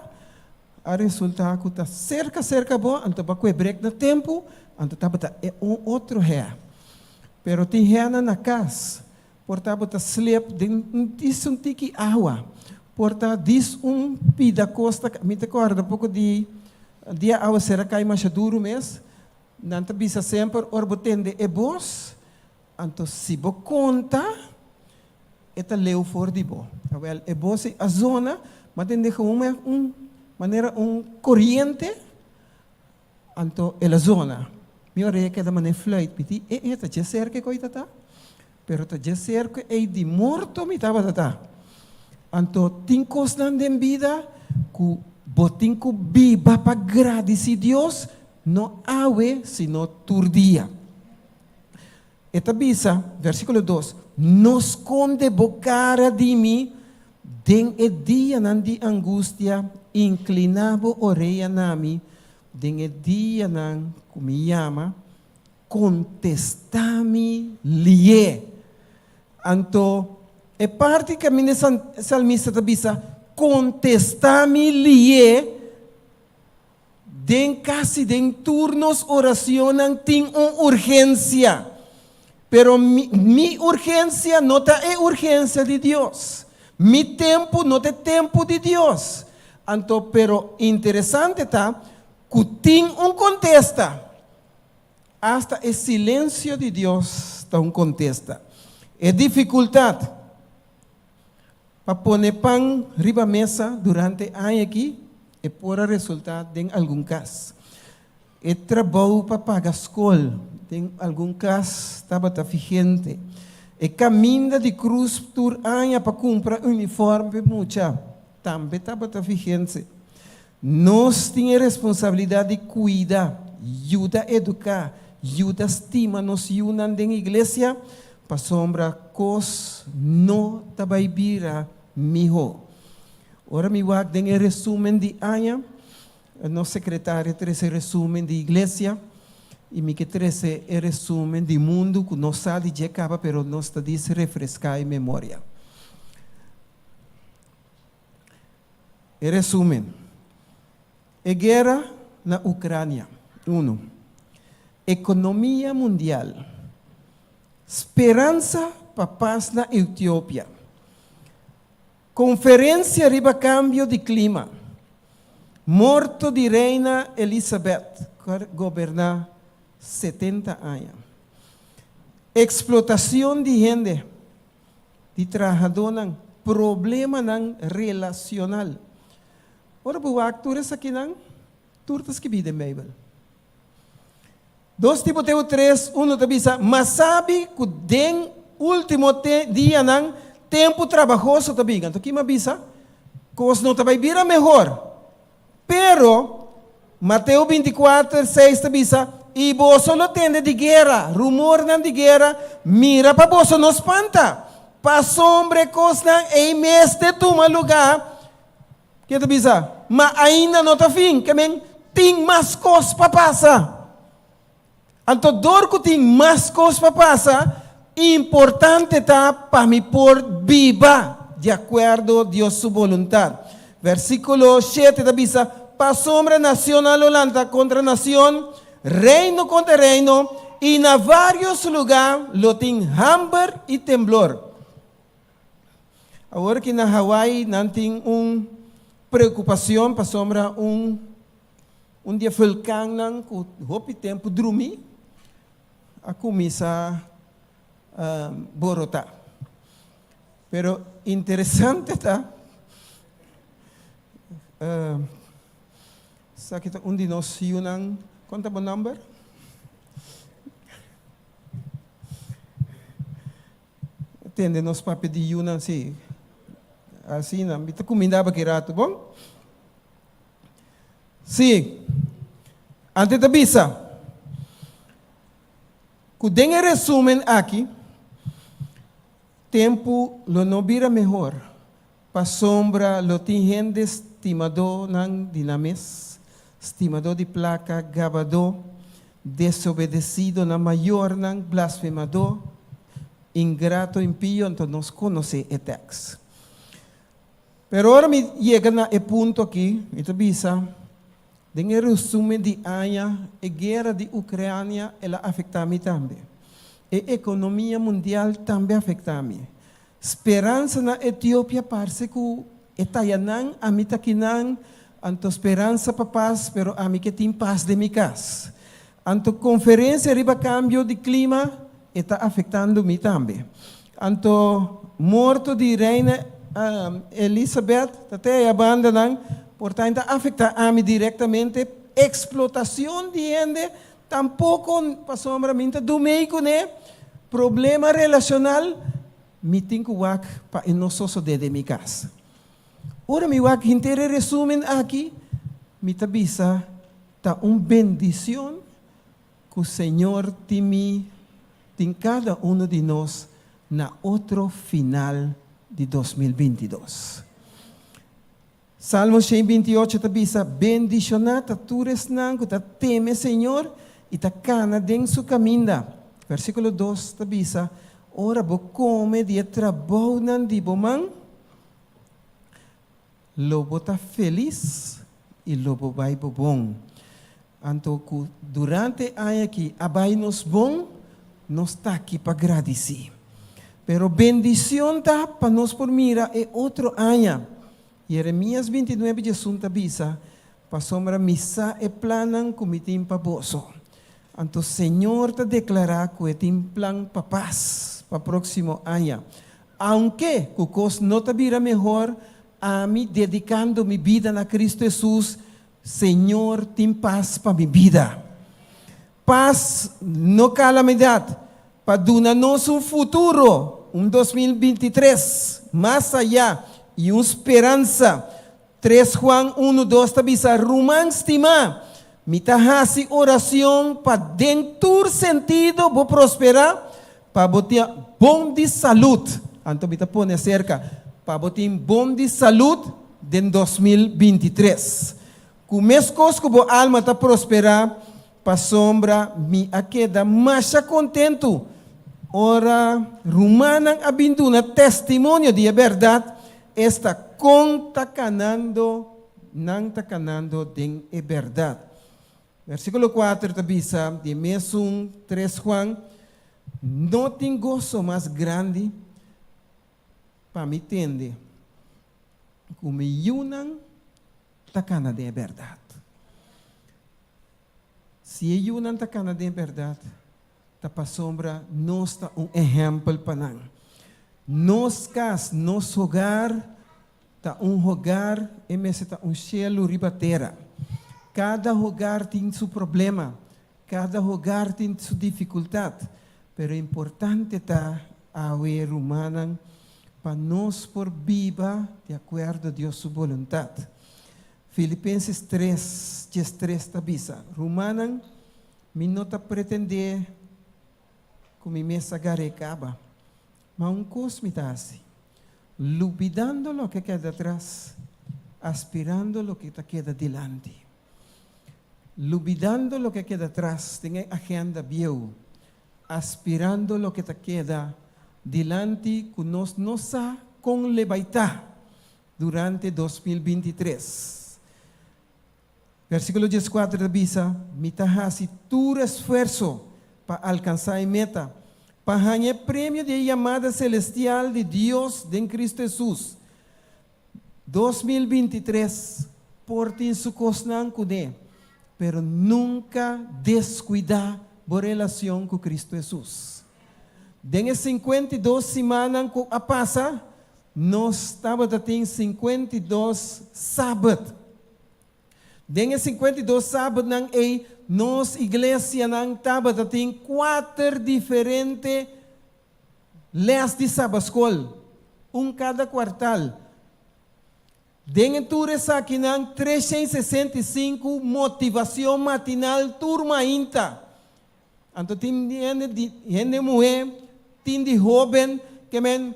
a resultá ku ta serka serka bo anto bo a kue brek na tempu anto tabata e un otro hèr. Pero tin hènan na kas Por ta bo ta slep den un dis un tiki awa. Por ta dis un pida kos ta Mi ta kòrda poko di dia awa sera kai masha duru mes. Nan ta bisa semper ora bo tende e bos, anto si bo konta e ta leu for di bo. Awèl e bos ei a zona, ma tende gewoon un manera un koriente. Anto el a zona. Mi orea keda manera fluit. Mi di, E, e, ta dje serka e koi ta ta? Pero ta dje serka ei di morto mi tabata ta. Anto tin kosnan den bida ku bo tin ku biba pa gradisí Dios, no awe sino tur dia. E ta bisa, versíkulo dos, No skonde bo kara di mi. Den e dianan di angustia, inkliná bo orea na mi, den e dianan ku mi yama, kontestá mi lié. Anto, e parti kaminda e salmista ta bisa, Kontestá mi lié, Den casi den tur nos oracionnan tin un urgencia. Pero mi, mi urgencia no ta e urgencia di Dios. Mi tempo no ta e tempo di Dios. Anto, pero interesante ta cu tin un contesta. Hasta e silencio di Dios ta un contesta. E dificultad. Pa pone pan riba mesa durante aña aki e por a resultá den algun kas. E trabou pa paga skol den algun kas tabata vigente. E kaminda di krus tur aña pa kumpra uniform p'e mucha tambe tabata vigente. Nos tin e responsabilidat di kuida, yuda eduká, yuda stima nos yunan den iglesia, pasobra kos no ta bai bira mihó. Ora mi wak den e resumen di aña, nos sekretario trese resumen di iglesia i mi ke trese e resumen di mundu ku nos sa di dje kaba pero nos ta dis refreská e memoria. E resumen, E guera na Ucrania, uno. Economia mundial. Speransa pa pas na Etiopia. Conferencia riba cambio di clima. Morto di Reina Elizabeth, cu a goberna 70 aña. Explotacion di hende. Di trahadónan, problemanan relacional. Ora bo wak tur esakinan, tur ta skibí den Bijbel. Dos Timoteo tres, uno ta bisa, Ma sabi ku den último dianan tempu trabahoso ta bin. Anto ki mi a bisa? Kos no ta bai bira mehor. Pero, Mateo 24, 6 ta bisa, I boso lo tende di guera, rumornan di guera, mira pa boso no spanta, pasobra e kosnan ei mester tuma lugá. Ke ta bisa? Ma ainda no ta fin, ke men tin mas kos pa pasa. Anto dor ku tin mas kos pa pasa, importante ta pa mi por biba di akuerdo Dios su boluntat. Versíkulo shete ta bisa, Pasobra nacionnan lo lanta kontra nacion, reino kontra reino, i na vários lugá lo tin hamber i temblor. Awor ki na Hawaii nan tin un preokupacion pasobra un Un di e vulkannan ku hopi tempu drumí a kuminsá borotá. Pero interesante ta, esaki ta un di nos yunan, kon ta bo nòmber? Tende nos papia di yunan, si. Asina, mi ta kumindá bo aki ratu, bon? Sí. Ante ta bisa ku den e resumen aki, tempu lo no bira mehor pasobra lo tin hende stimadónan di nan mes, stimadó di plaka, gabadó, desobedesido na mayornan, blasfemadó, ingrato, impio, anto nos konosé e tèks. Pero ora mi yega na e punto aki, mi ta bisa, den e resumen di aña, e guera di Ucrania el a afecta mi tambe. E economia mundial tambe a afecta mi. Speransa na Etiopia parce cu e taya nan, ami ta kinan, anto speransa pa pas, pero ami ke tin pas den mi cas. Anto conferencia riba cambio di clima e ta afectando mi tambe. Anto morto di Reina Elizabeth ta te aya banda nan por ta ta afecta ami directamente. Explotacion di hende tampoco pasobra mi ta dumey cune. Problema relacional mi tin cu wak pa e no sosode den mi cas. Ora mi wak henter e resumen aki mi ta bisa Ta un bendicion cu Señor tin mi tin cada uno di nos na otro final di 2022. Salmo 128 ta bisa, Bendishoná ta tur esnan ku ta teme Señor i ta kana den su kaminda. Versíkulo 2 ta bisa, Ora bo kome di e trabounan di bo man, lo bo ta felis i lo bo bai bo bon. Anto ku durante e aña aki a bai nos bon, nos ta aki pa gradisí. Pero bendicion ta pa nos por mira e otro aña. Jeremias 29 diesun ta bisa, Pasobra mi sa e plannan ku mi tin pa boso. Anto Señor ta deklará ku e tin plan pa pas pa próksimo aña. Aunke ku kos no ta bira mehor, ami dedikando mi bida na Kristu Hesus, Señor tin pas pa mi bida. Pas, no kalamidat, pa duna nos un futuro, un 2023 mas ayá i un speransa. 3 Juan 1, 2 ta bisa, Ruman stimá, mi ta hasi oracion pa den tur sentido bo prosperá, pa bo tin bon di salud. Anto mi ta pone acerca, pa bo tin bon di salud den 2023. Ku meskos ku bo alma ta prosperá, pasobra mi a keda masha kontentu ora rumannan a bin duna testimonio di e bèrdat, esta kon ta kanando nan ta kanando den e bèrdat. Versíkulo 4 ta bisa di e mesun 3 Juan, No tin goso mas grandi pa mi tende ku mi yunan ta kana den e bèrdat. Si e yunan ta kana den e bèrdat, ta pasobra nos ta un ehèmpel pa nan. Nos kas, nos hogar, ta un hogar, e mester ta un shelu riba tera. Kada hogar tin su problema, kada hogar tin su difikultat, pero importante ta awe rumannan pa nos por biba di akuerdo Dios su boluntat. Filipenses 3, 13 ta bisa, Rumannan, mi no ta pretendé ku mi mes a gar'é kaba, ma un kos mi ta hasi, lubidando loke keda atras, aspirando loke ta keda dilanti. Lubidando loke keda atras den e agenda bieu, aspirando loke ta keda dilanti ku nos no sa kon le bai ta durante 2023. Versíkulo 14 ta bisa, Mi ta hasi tur esfuerso pa alkansá e meta, pa haña e premio di e yamada selestial di Dios den Kristu Hesus. 2023 por tin su kosnan kuné, pero nunka deskuidá bo relacion ku Kristu Hesus. Den e 52 simannan ku a pasa, nos tabata tin 52 sabat. Den e 52 sabatnan ei, nos iglesianan tabata tin kuater diferente les di sabatskol, un kada kuartal. Den e tur esakinan, 365 motivacion matinal tur mainta. Anto tin hende di hende muhé, tin di hóben ke men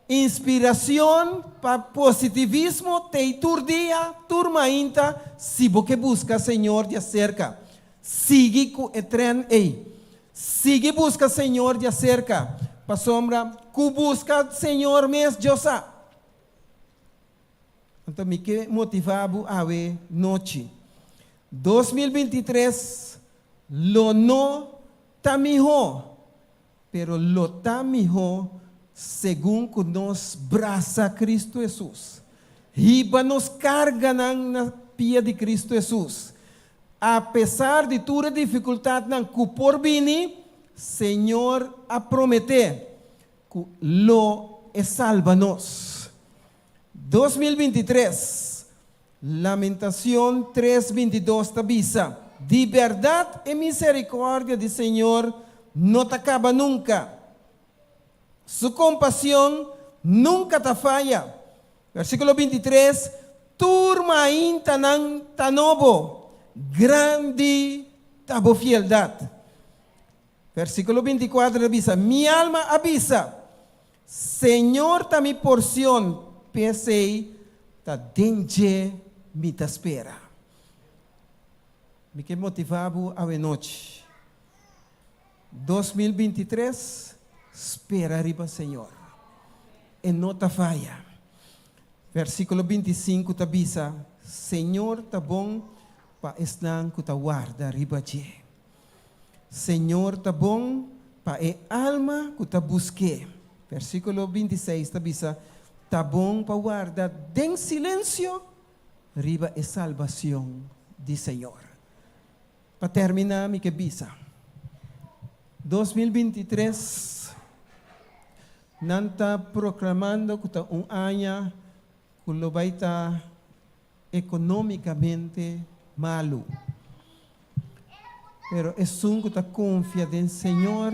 inspiracion pa positivismo t'ei tur dia, tur mainta, si bo ke buska Señor di aserka. Sigui ku e tren ei. Sigui buska Señor di aserka, pasobra ku buska Señor mes Dios sa. Anto mi ke motivá bo awe nochi. 2023 lo no ta mihó, pero lo ta mihó segun ku nos brasa Kristu Hesus. Hiba nos karganan na pia di Kristu Hesus. Apesar di tur e difikultatnan ku por bini, Señor a prometé ku lo e salba nos. 2023, Lamentacion 3, 22 ta bisa, Di berdad e misericordia di Señor no ta caba nunca. Su compasion nunca ta faya. Versiculo 23, Tur maintanan ta nobo, grandi ta bo fieldad. Versiculo 24 ta bisa, Mi alma a bisa, Señor ta mi porcion, p'esei ta den dje mi ta spera. Mi ke motivá bo awenochi. 2023, spera riba Señor. E no ta faya. Versíkulo 25 ta bisa, Señor ta bon pa esnan ku ta warda riba dje. Señor ta bon pa e alma ku ta busk'é. Versíkulo 26 ta bisa, Ta bon pa warda den silensio riba e salbacion di Señor. Pa termina mi ke bisa, 2023 nan ta proclamando cu ta un aña cu lo bay ta economicamente malu. Pero esun cu ta confia den Señor,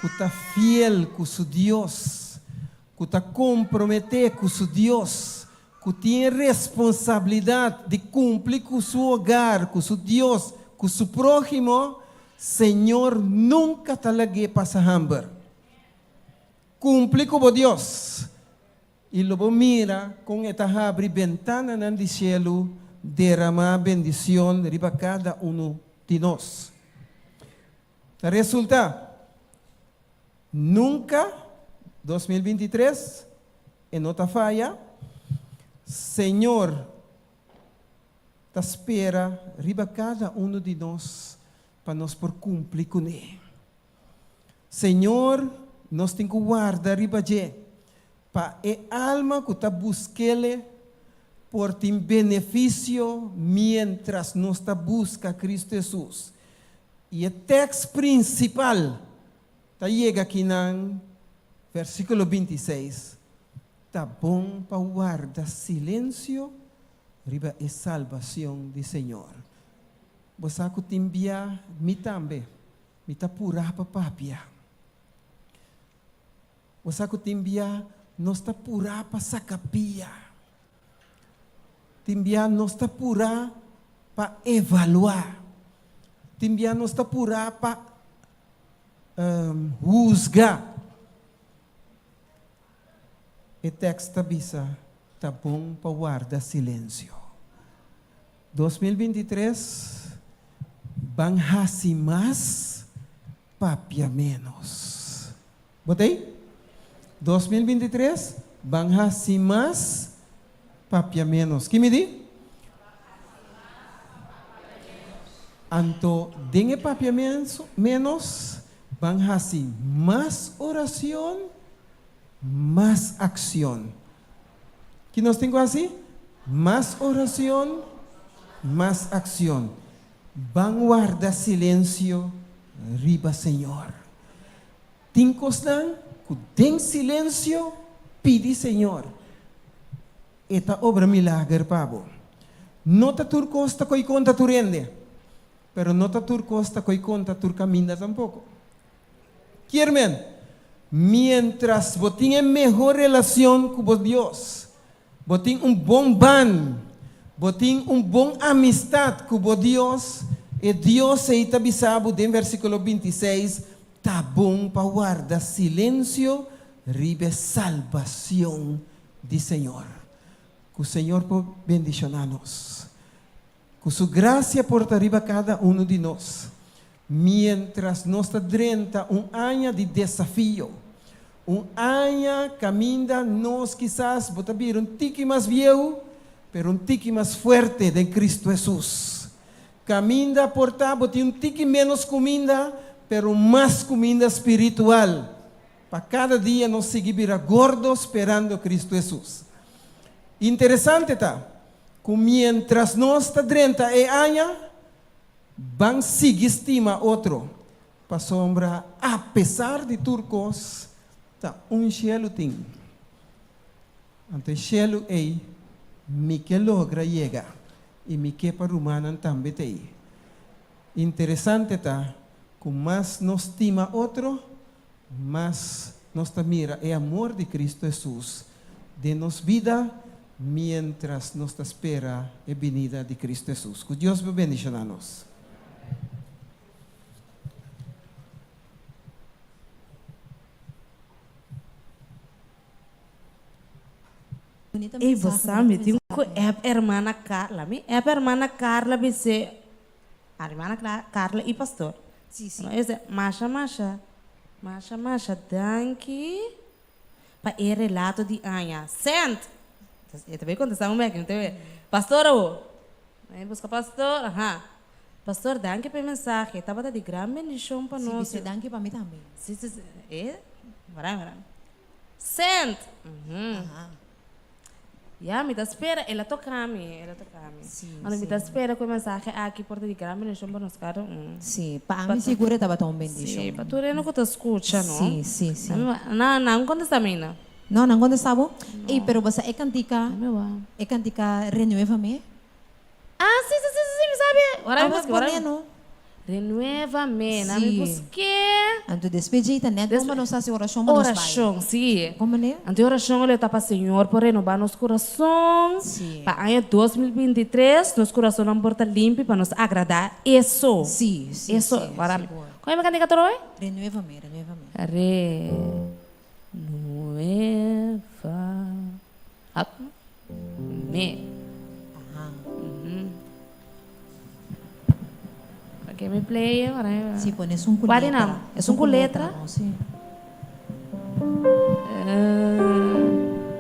cu ta fiel cu su Dios, cu ta compromete cu su Dios, cu tin e responsabilidad di cumpli cu su hogar, cu su Dios, cu su próhimo, Señor nunca ta lag'é pasa hamber. Cumpli cu bo Dios, i lo bo mira con e ta habri bentananan di cielu, derama bendicion riba cada uno di nos. Ta resulta, nunca, 2023, e no ta faya, Señor ta spera riba cada uno di nos pa nos por cumpli cune. Señor, nos tin cu warda riba dje, pa e alma cu ta busquele por tin beneficio mientras nos ta busca Cristo Jesus. I e tekst prinsipal ta yega akinan, versíkulo 26, Ta bon pa warda silensio riba e salbacion di Señor. Bo sa cu tin bia mi tambe, mi ta purá pa papia. Bo sa cu tin bia nos ta purá pa saca pia. Tin bia nos ta purá pa evaluá. Tin bia nos ta purá pa husga. E tekst ta bisa, Ta bon pa warda silensio. 2023, Ban hasi mas, papia ménos. Bo ta ei? 2023, Ban hasi mas, papia ménos. Ki mi di? Anto den e papia ménos, ban hasi mas oracion, mas accion. Ki nos tin cu hasi? Mas oracion, mas accion. Ban warda silencio riba Señor. Tin cosnan cu den silencio pidi Señor. E ta obra milager pa bo. No ta tur cos ta coy conta tur hende, pero no ta tur cos ta coy conta tur caminda tampoco. Kier men, mientras bo tin e mehor relacion cu bo Dios, bo tin un bon ban, bo tin un bon amistad cu bo Dios, e Dios ei ta bisa bo den versiculo 26, Ta bon pa warda silencio riba e salbacion di Señor. Cu Señor por bendiciona nos. Cu su gracia por ta riba cada uno di nos. Mientras nos ta drenta un aña di desafio, un aña caminda nos kisas bo ta bira un tiki mas bieu, pero un tiki mas fuerte den Cristo Jesus. Caminda por ta bo tin un tiki menos cuminda, pero mas cuminda spiritual. Pa cada dia nos sigui bira gordo sperando Cristo Jesus. Interesante ta cu mientras nos ta drenta e aña, ban sigui stima otro, pasobra apesar di tur cos, ta un cielo tin. Anto e shelu ei mi ke logra yega i mi ke pa rumannan tambe ta ei. Interesante ta ku mas nos stima otro, mas nos ta mira e amor di Kristu Hesus den nos bida miéntras nos ta spera e binida di Kristu Hesus. Ku Dios por bendishoná nos. Bunita Ey, bo mensahe, sa mi bunita tin ku mensahe. app hermana Carla. Mi app hermana Carla bis'é, hermana Carla i pastor. Sí, sí. No, e bis'é, masha, masha, masha, masha danki pa e relato di aña. Send! E ta bay contesta un bek, mi ta bay, Pastor awo. E busca pastor, aha. Pastor, danki pa e mensahe. Tabata di gran bendicion pa Sí, nos. bis'é danki pa mi tambe. Sí, sí, sí. E, warai, warai. Send! Aha. Ya, mi ta spera, el a toca mi, el a toca mi. Sí, Anto mi sí. ta spera cu e mensahe aki por ta di gran bendicion pa nos cada un. Sí, pa ami sigur e tabata un bendicion. Sí, pa tur hende cu ta scucha, no? Sí, sí, sí. Nan, nan contesta mi, no? No, nan contesta bo? Ey, pero bo sa e cantica, Mi wou. e cantica Renuévame? Ah, sí, sí, sí, sí, sí, mi sabi. Ora mi Tabata busque, ora mi. pone, no? Renuévame, na mi Sí. busque. Anto despues djei ta net bon pa nos hasi orashon pa nos bai. Orashon, sí. Kon manera? Anto e orashon lo ta pa Señor por renobá nos kurason. Sí. Pa aña 2023 nos kurasonnan por ta limpi pa nos agradá Eso. Sí, sí, Eso, sí, ora mi. sigur. Kon e mi kantika tur hoy? Renuévame, renuévame. Renueva. Me. Ok, mi play ahora. Sí, pone es un Cuál letra. na? Es un letra? No, sí.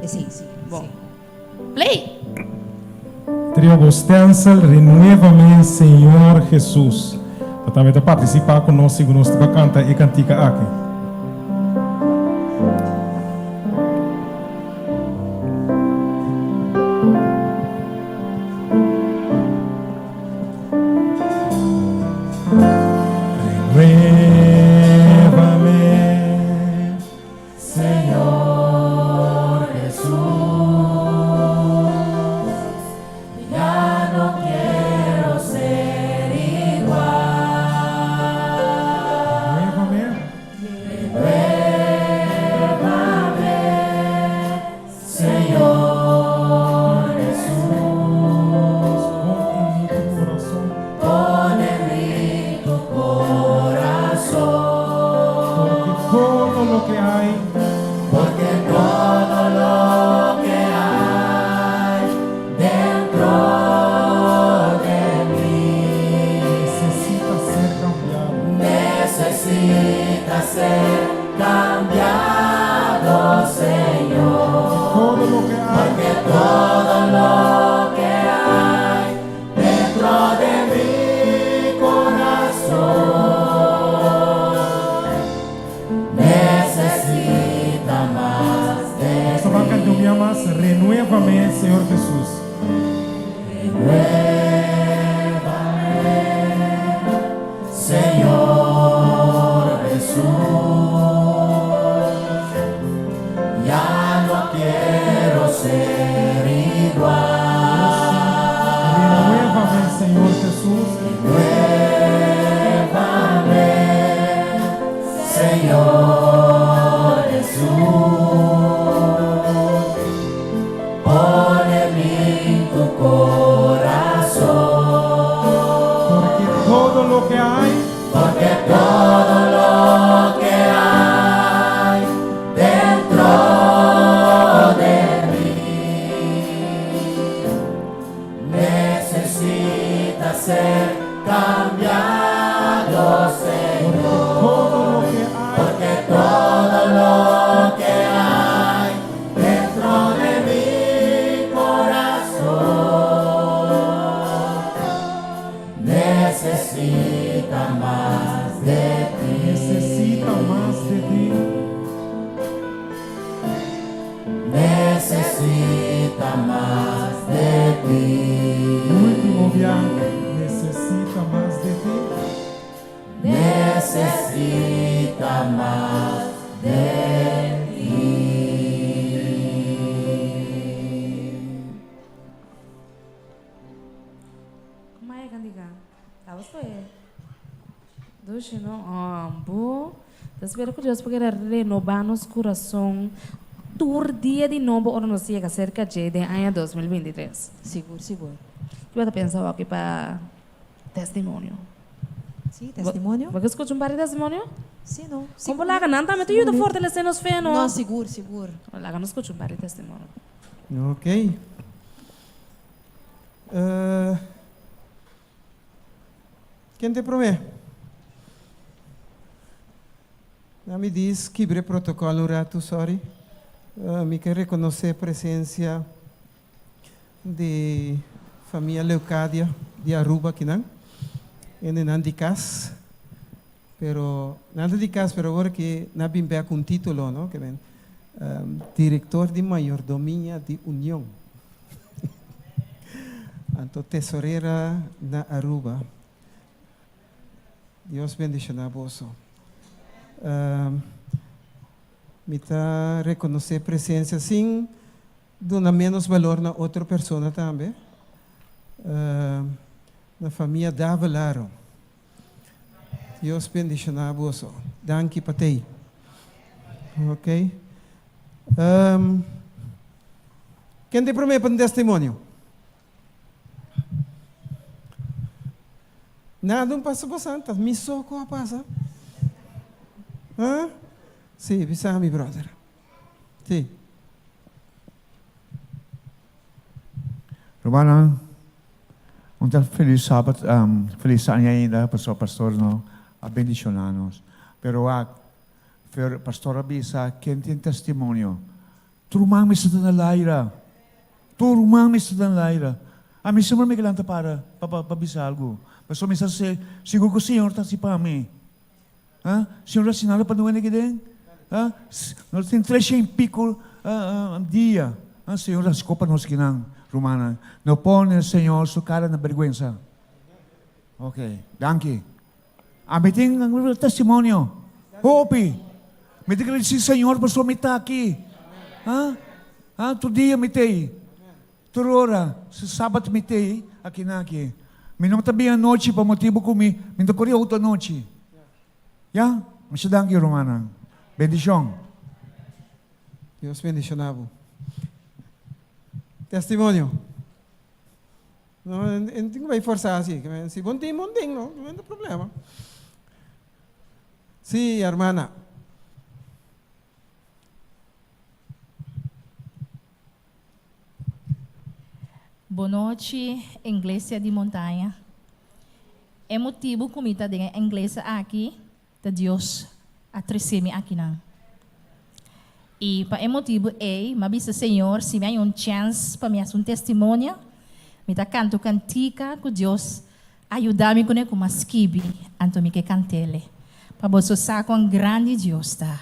Sí, sí, Bon. sí. Play. Trio Gostenzel, Renuévame, Señor Jesús. Ta tambe ta participá cu nos segun nos ta canta e cantica aki. Renuévame, Señor Jesús, ya no quiero ser igual. Renuévame. Renuévame, Señor Jesús. Pon en mí tu corazón. Pon en mí tu corazón. Porque todo lo que hay, Porque todo lo que hay dentro de mí necesita ser cambiado. necesita ser cambiado, Señor. Todo lo que hay, Porque todo lo que hay dentro de mi corazón necesita más de Nos ta canta un bia mas, renuévame, Señor Jesús. Renuévame, Señor Jesús. Ya no quiero ser igual. Renuévame, Señor Jesús. Renuévame, Señor Jesús. Pon en mí tu corazón. Porque todo lo que hay, Porque todo lo que hay dentro de mí necesita ser cambiado, Señor. todo lo que hay, Porque todo lo que hay dentro de mi corazón necesita más de ti. necesita más de ti. Necesita más de ti. Último viaje, necesita más de ti. Necesita más de ti. Kon e kantika? Tabata foi. Dushi, no? Ambo. Ta spera ku Dios por renobá nos kurason tur dia di nobo ora nos yega serka di aña 2023. Sigur, sigur. Kiko bo ta pensa aki pa testimonio? Sí, testimonio? Bo ke skucha un par di testimonio? Sí, no. Kon laga nan tambe ta yuda fortalesé nos fe, no? No, sigur, sigur. Laga nos skucha un par di testimonio. Ok. Uh, ken te promé? Na mi dis kibre protocol un ratu, sorry. Uh, mi ke rekonosé presensia di famia Leucadia di Aruba akinan. Hendenan di kas. Pero nan ta di kas pero awor ke nan a bin bek ku un título, no? Ke men direktor di mayordomia di Union. Anto tesorera na Aruba. Dios bendishoná boso. Mi ta rekonosé presensia sin duna ménos balor na otro persona tambe. Na famia Davelaro. Dios bendishoná boso. Danki pa tei. Ok. Um, ken te promé pa un testimonio? Nada un pasa bosan, ta mi so ku a pasa. Huh? Sí, bisa mi brother. Sí. Rumannan, un ta felis sabat, felis aña ainda, pasobra pastor no a bendiciona nos. Pero wak, fer pastor a bisa ken tin testimonio. Tur ruman mester ta na laira. Tur ruman mester ta na laira. Ami semper mi ke lanta para pa pa bisa algu. Pasobra mi sa sigur ku Señor ta hasi pa mi. Ha? Señor ta hasi nada pa nuende kiden? Ha? Nos tin tres shen pico dia. Ha? Señor ta hasi ko pa nos kinan, rumannan. No pone Señor su cara na bergüensa. Ok, danki. Ami tin testimonio. Hopi. Mi ta gradisi Señor pasobra mi ta aki. Ha? Ha? Tur dia mi t'ei. Tur ora, si sabat mi t'ei aki na aki. Mi no ta bin anochi pa motibu ku mi mi ta kore outo anochi. Ya? Masha danki rumannan. Bendishon. Dios bendiciona bo. Testimonio. No, en tin ku bai forsa asi. Si bon tin, bon tin, no, no tin problema. Si, hermana. Bonochi, Inglesia di Montaña. E motibu ku mi ta den e inglesia aki ta Dios a trese mi akinan. I pa e motibu ei mi a bisa Señor si mi haña un chèns pa mi hasi un testimonio, mi ta kanta un kantika ku Dios a yuda mi kuné ku mi a skibi, anto mi ke kant'el pa boso sa kon grandi Dios ta.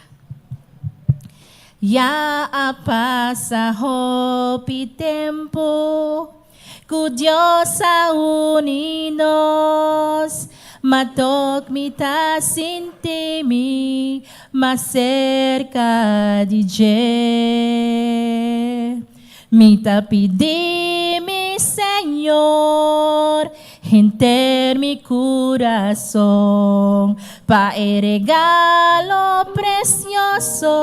Ya a pasa hopi tempu Ku Dios a uni nos, ma tok mi ta sinti mi mas serka di dje. Mi ta pidi mi Señor henter mi kurason pa e regalo presioso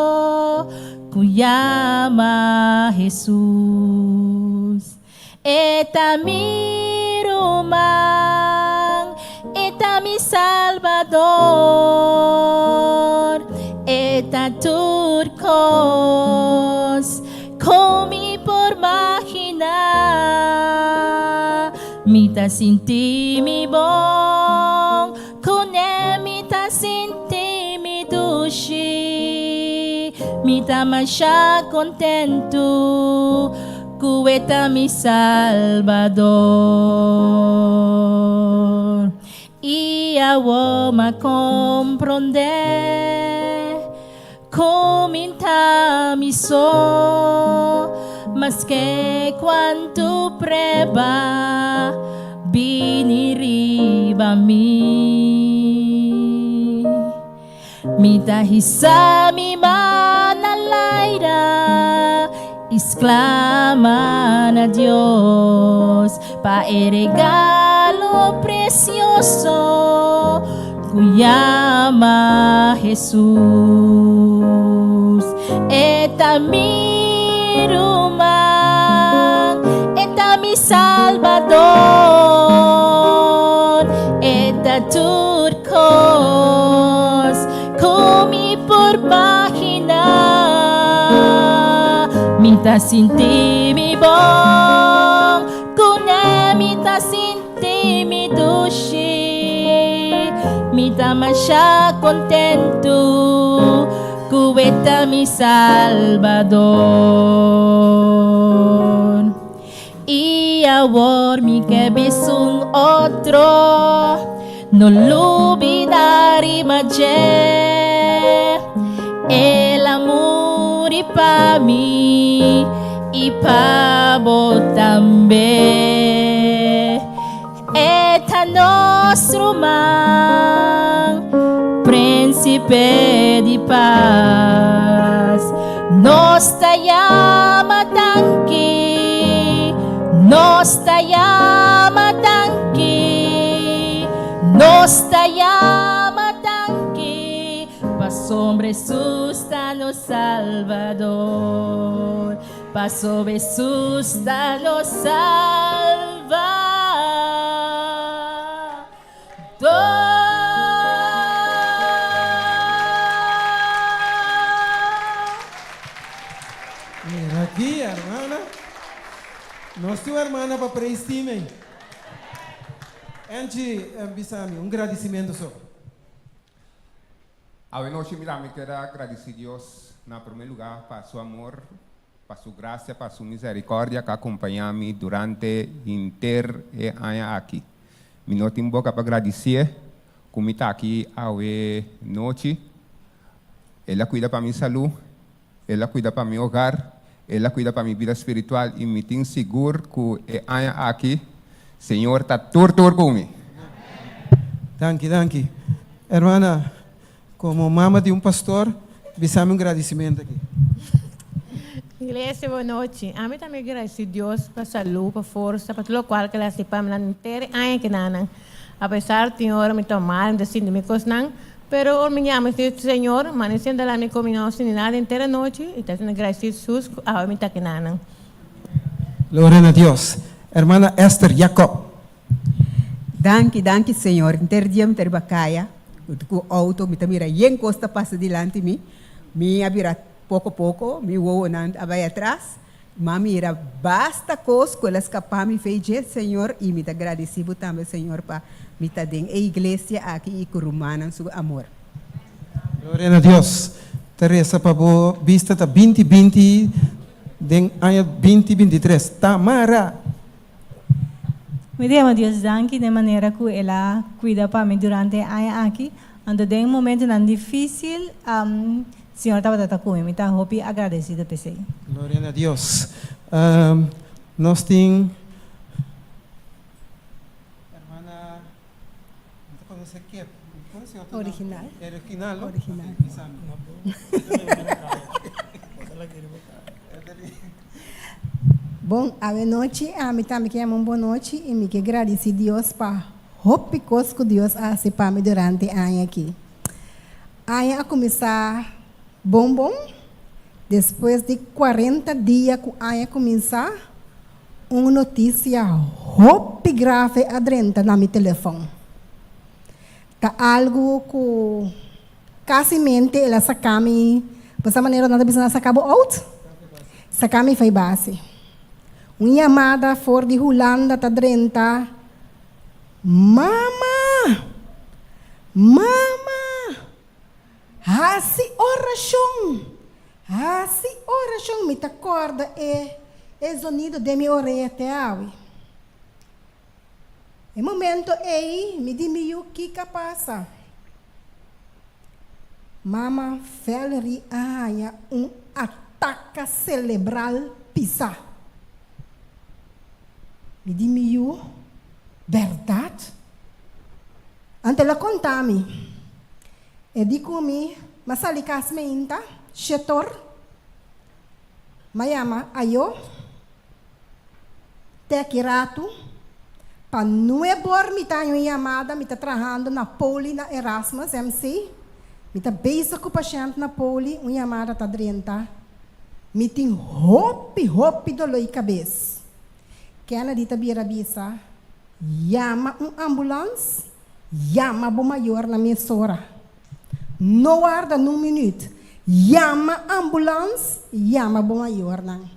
ku yama Hesus. E ta mi ruman, e ta mi Salbador, e ta tur kos ku mi por maginá. Mi ta sinti mi bon kuné, mi ta sinti mi dushi, mi ta masha kontentu. Ku e ta mi Salbador. I awor m'a komprondé ku mi ta mi so, maske kuantu prueba bini riba mi. Mi ta hisa mi man na laira i sklama na Dios pa e regalo presioso ku yama Hesus. E ta mi ruman, e ta mi Salbador, e ta tur Kos ku mi por maginá. Mi ta sinti mi. mi bon, Kuné mi ta sinti mi dushi. Mi ta masha kontentu ku e ta mi Salbador. I awor mi ke bisa un otro, No lubida riba dje. El a muri pa mi i pa bo tambe. E ta nos ruman, Prínsipe di pas. Nos ta yama danki, nos ta yama danki, nos ta yama danki, pasobra Hesus ta nos Salbador, pasobra Hesus ta nos Salbador. Mira aki, hermana. Nos tin un hermana pa praise team ei. Angie, bisa mi, un gradicimento so. Awe nochi mira mi kier a gradici Dios na prome lugar pa su amor, pa su gracia, pa su misericordia cu a acompaña mi durante henter e aña aki. Mi no tin boca pa gradicié cu mi ta aki awe nochi. El a cuida pa mi salud, El a cuida pa mi hogar, El a cuida pa mi bida spiritual y mi tin sigur cu e aña aki Señor ta tur tur cu mi. Danki, danki. Hermana, como mama di un pastor, bisa mi un gradicimento aki. Iglesia, bo nochi. Ami tambe gradeci Dios pa salud, pa forsa, pa tur locual cu el a haci pa mi nan henter e aña kinanan. Apesar tin ora mi ta mal, mi ta sinti mi cosnan, pero ora mi yama si Señor, mane sienta la mi cu mi no sinti nada henter anochi, y ta haciendo gradeci Jesus cu awe mi ta kinanan. Gloria na Dios. Hermana Esther Jacob. Danki, danki Señor. Henter dia mi ta riba kaya ku outo, mi ta mira yen kos ta pasa dilanti mi. Mi a bira poko poko, mi wowonan a bai atras, m'a mira basta kos ku el a skapá mi fei dje, Señor, i mi ta gradisí bo tambe, Señor, pa mi ta den e iglesia aki i ku rumannan su amor. Gloria na Dios. Ta resa pa bo bista ta binti binti den aña binti bintitres. Tamara! Mi ta yama Dios danki den manera ku el a kuida pa mi durante e aña aki. Anto den momentonan difísil, Señor tabata ta ku mi. Mi ta hopi agradesido p'esei. Gloria na Dios. Nos tin hermana, mi ta conoce kep. Original. Original, no? Original. Bon, awe nochi ami tambe ke yama un bon nochi i mi ke gradisi Dios pa hopi kos ku Dios a hasi pa mi durante e aña aki. Aña a kuminsá bon bon, despues di kuarenta dia ku aña kuminsá, un notisia hopi grave a drenta na mi telefòn. Ta algu ku Casi mente el a saca mi, bo sa manera nan ta bisa nan a saca bo out? Saca mi fai base. Un yamada for di Hulanda ta drenta, Mama! Mama! Haci oracion! Haci oracion! Mi ta corda e e zonido den mi orea te awe. E momento ei mi di mi yu kiko a pasa. Mama Valerie a haña un ataka selebral pisá. Mi di mi yu, Bèrdat? Anto el a konta mi. E di ku mi, M'a sali kas meinta, shetor. M'a yama Ayo. Te ki ratu, pa nuebor mi ta haña un yamada, mi ta trahando na Poli na Erasmus MC. Mi ta bezig ku pashènt na Poli, un yamada ta drenta. Mi tin hopi, hopi doló i kabes. Kennedy ta bira bisa, Yama un ambulans, yama bo mayornan mesora. No warda nun minüt. Yama ambulans, yama bo mayornan.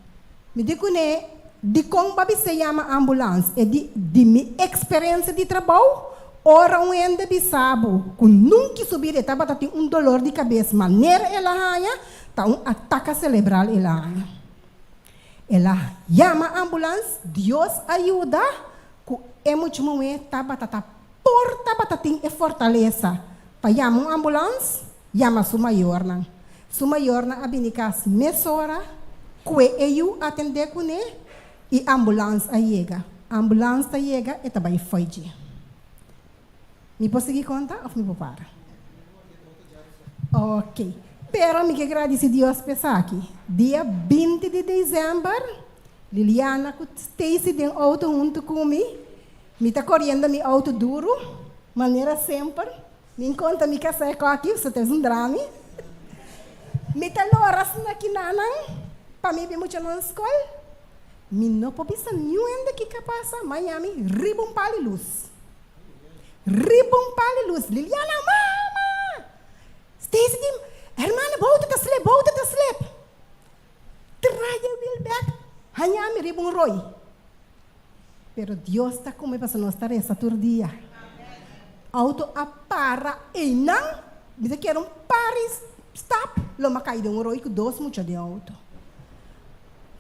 Mi di kuné. Dikon bo a bis'é yama ambulans? E di, Di mi eksperensia di trabou, ora un hende bisa bo ku nunki su bida e tabata tin un dolor di kabes manera el a haña, ta un ataka selebral el a haña. El a yama ambulans, Dios a yuda ku e mucha muhé tabata ta por tabata tin e fortalesa pa yama un ambulans, yama su mayornan. Su mayornan a bini kas mesora kue e yu atendé kuné i ambulans a yega. Ambulans ta yega e ta bai fo'i dje. Mi por sigui konta òf mi por para? Ok. Pero mi ke gradisi Dios pa esaki. Dia 20 di desèmber Liliana ku Stacy den outo huntu ku mi. Mi ta koriendo mi outo duru, manera semper. Mi nkontra mi kasá ku aki, so ta es un drami. Mi ta lora asina kinanan pa mi bin mucha nan skol. Mi no por bisa niun hende kiko a pasa, maña mi riba un pal di lus. Riba un pal di lus, Liliana, mama! Stacy di, Hermana, bo outo ta slip, bo outo ta slip. Trae e wiel bek, haña mi riba un roi. Pero Dios ta kume pasobra nos ta resa tur dia. Auto a para einan, mi ta kere un par i stap, lo mi a kai den un roi ku dos mucha den auto.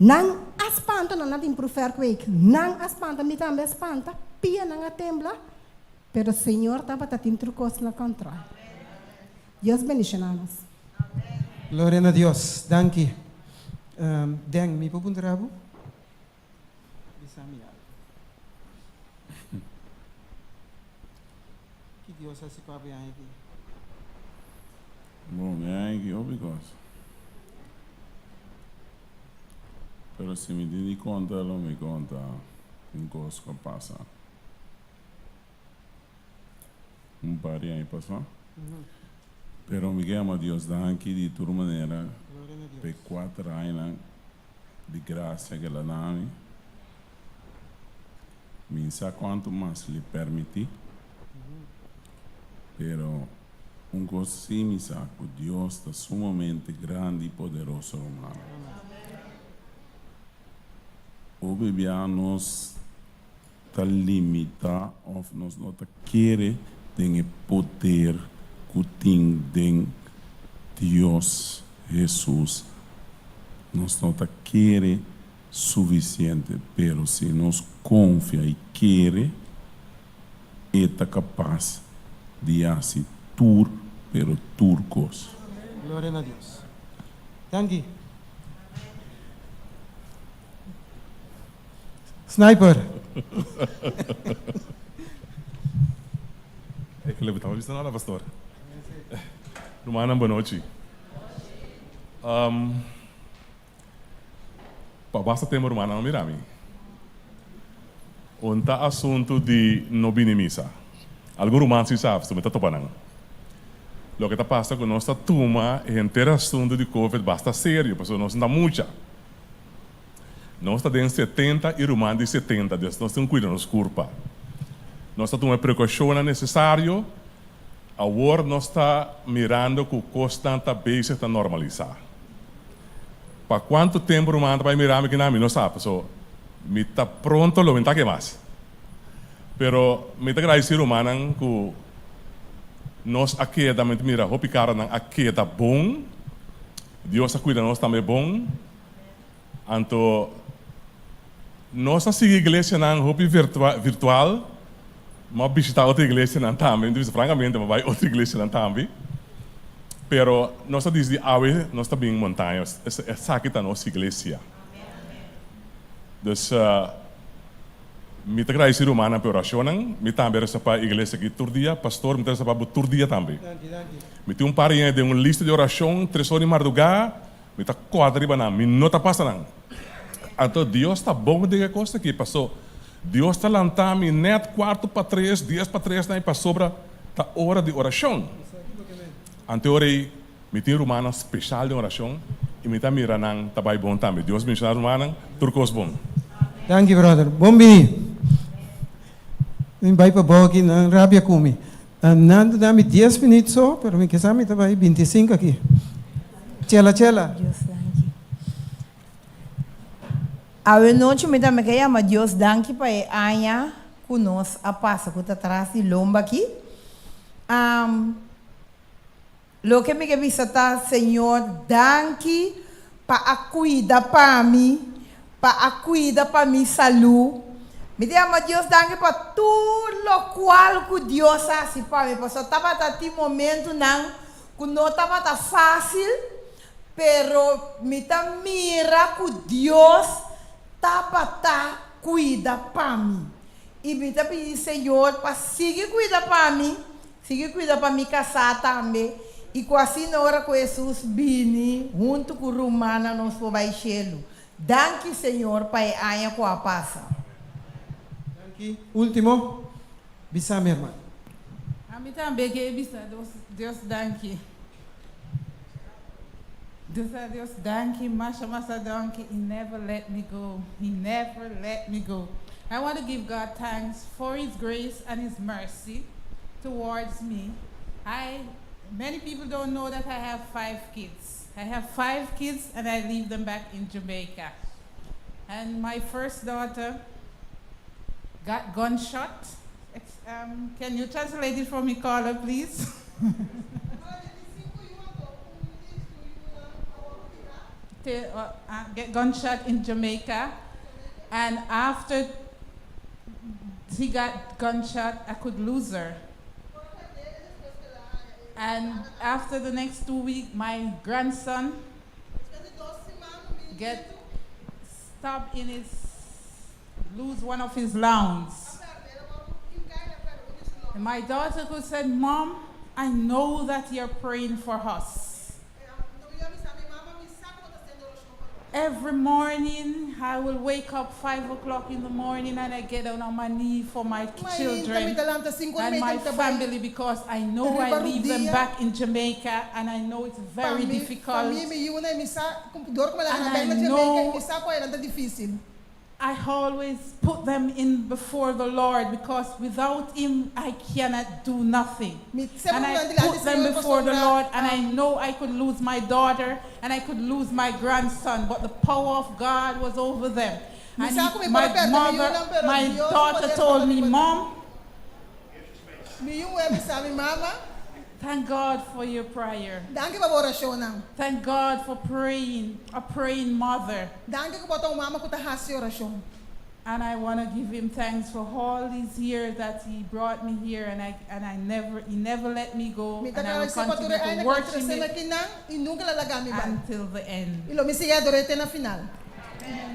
Nan a spanta, nan a tin proefwerkweek, nan a spanta, mi tambe a spanta, pianan a tembla, pero Señor tabata tin tur kos na kòntròl. Dios bendishoná nos. Gloria na Dios. Danki. Den, mi por puntra bo? Bisa mi algo. Ki Dios hasi pa bo e aña aki? Bon, e aña aki hopi kos. Pero si mi tin di konta lo mi konta un kos ku a pasa un par di aña pasá. Pero mi ke yama Dios danki di tur manera pa e kuater añanan di gracia ke el a dá mi. Mi sa cuanto mas li permiti, pero un cos si mi sa, cu Dios ta sumamente grandi y poderoso, rumannan. Hopi bia nos ta limita of nos no ta kere den e poder cu tin den Dios Jesus. Nos no ta kere suficiente, pero si nos confia y kere, E ta capas di haci tur, pero tur cos. Gloria na Dios. Danki. Sniper. Eigenlijk estamos visto nada, pastor. Rumannan, bonochi. Um, pa basta tempo rumannan no mira mi. Un ta asuntu di no bini misa. Algun ruman si sa, pasobra mi ta topa nan. Loke ta pasa ku nos ta tuma e henter asuntu di covid basta serio, pasobra nos no ta mucha. Nos ta den 70 i ruman di 70, dus nos tin cuida nos curpa. Nos ta tuma e precaucionnan necesario. Awor nos ta mirando cu cosnan ta bezig ta normalisa. Pa cuanto tempo ruman ta bay mira mi kinan mi no sa, paso mi ta pronto lo mi ta ke mas. Pero mi ta gradeci rumannan cu nos a keda, mi ta mira hopi caranan a keda bon. Dios a cuida nos tambe bon. Anto nos a sigui iglesianan hopi virtual, mi a bishita otro iglesianan tambe, mi ta bisa francamente mi a bai otro iglesianan tambe, pero nos a disidi awe nos ta bin Montaña, esaki ta nos iglesia. Dus mi ta gradisi rumannan pa e oracionnan, mi tambe a resa pa e iglesia aki tur dia, pastor mi ta resa pa bo tur dia tambe. Mi tin un par di den un lista di oracion tres ora di marduga. Mi ta kòrda riba nan, mi no ta pasa nan. Anto Dios ta bon den e kos aki, paso Dios ta lanta mi nèt kuarto pa tres, dies pa tres nan i pasobra ta ora di orashon. Anto ora ei mi tin rumannan speshal den orashon i mi ta mira nan ta bai bon tambe. Dios bendishona rumannan, tur kos bon. Danki brother. Bon bini. Mi bai pa bou aki, nan rabia ku mi. Nan ta dami dies minüt so, pero mi kisa mi ta bai bintisinko aki. Chela chela. Dios danki. Awe nochi mi tambe ke yama Dios danki pa e aña ku nos a pasa ku ta tras di lomba aki. Loke mi ke bisa ta, Señor, danki pa a kuida pa mi, pa a kuida pa mi salú. Mi ta yama Dios danki pa tur lokual ku Dios a hasi pa mi, pasobra tabata tin momentunan ku no tabata fásil, Pero mi ta mira ku Dios tabata kuida pa mi. I mi ta pidi Señor pa sigui kuida pa mi, sigui kuida pa mi kasá tambe, i ku asina ora ku Hesus bini huntu ku rumannan nos por bai shelu. Danki Señor pa e aña ku a pasa. Danki. Ultimo, bisa mi hermano. Ami tambe ke bisa Dios danki. Dios a Dios danki, masha masha danki, he never let me go, he never let me go. I want to give God thanks for his grace and his mercy towards me. I many people don't know that I have five kids. I have five kids and I leave them back in Jamaica. And my first daughter got gunshot. Um, can you translate it for me, Carla, please? to, uh, uh, get gunshot in Jamaica. And after he got gunshot, I could lose her. And after the next 2 weeks, my grandson get stabbed in his, lose one of his lungs. And my daughter who said, Mom, I know that you're praying for us. Every morning, I will wake up 5 o'clock in the morning and I get down on my knee for my children and my family because I know I leave them back in Jamaica and I know it's very difficult. And I know I always put them in before the Lord because without Him I cannot do nothing. And I put them before the Lord and I know I could lose my daughter and I could lose my grandson, but the power of God was over them. And he, my mother, my daughter told me, Mom, thank God for your prayer. Thank God for praying, a praying mother. And I want to give him thanks for all these years that he brought me here and I never he never let me go and I will continue to worship him until the end.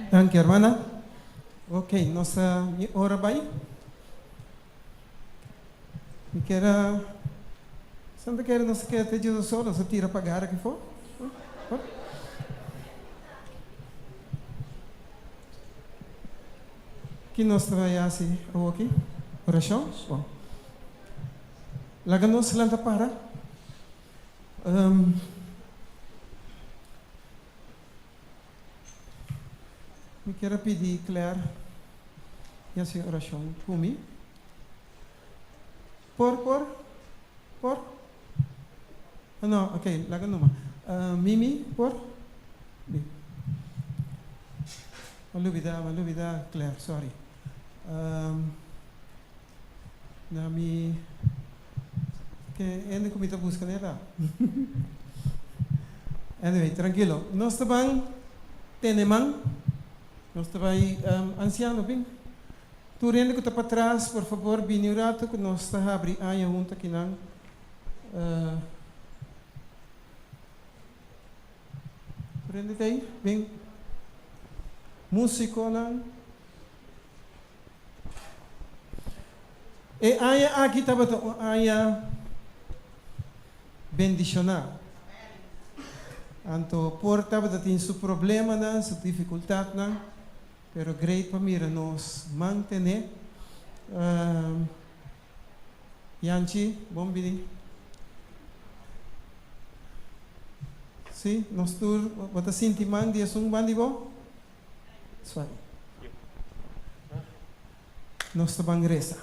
Danki, ruman. Ok, nos ora a bai. Mi ke Santa ke nos ke te Jesus solo, nos tira pagar aki fo. Ki nos ta bai hasi aki? Orashon? Bon. Laga nos lanta para. Mi ke pidi Claire hasi orashon ku mi. Por, por, por? Oh, no, ok, laga numa. Mimi, por? Bi. M'a lubidá, Claire, sorry. Na mi, ku hende ku mi ta buska nè Anyway, trankil. Nos ta bai tene man. Nos ta bai ansiano, bin. Tur hende ku ta patras, por fabor, bini un ratu ku nos ta habri aña huntu akinan. Tur hende t'ei, bin. Músikonan. E aña aki tabata un aña bendishoná. Anto por tabatin su problemanan, su difikultatnan, pero great pa mira nos mantené. Yanchi, bon bini. Si, nos tur, bo ta sinti man di esun ban di bo? Sorry. Nos ta ban resa.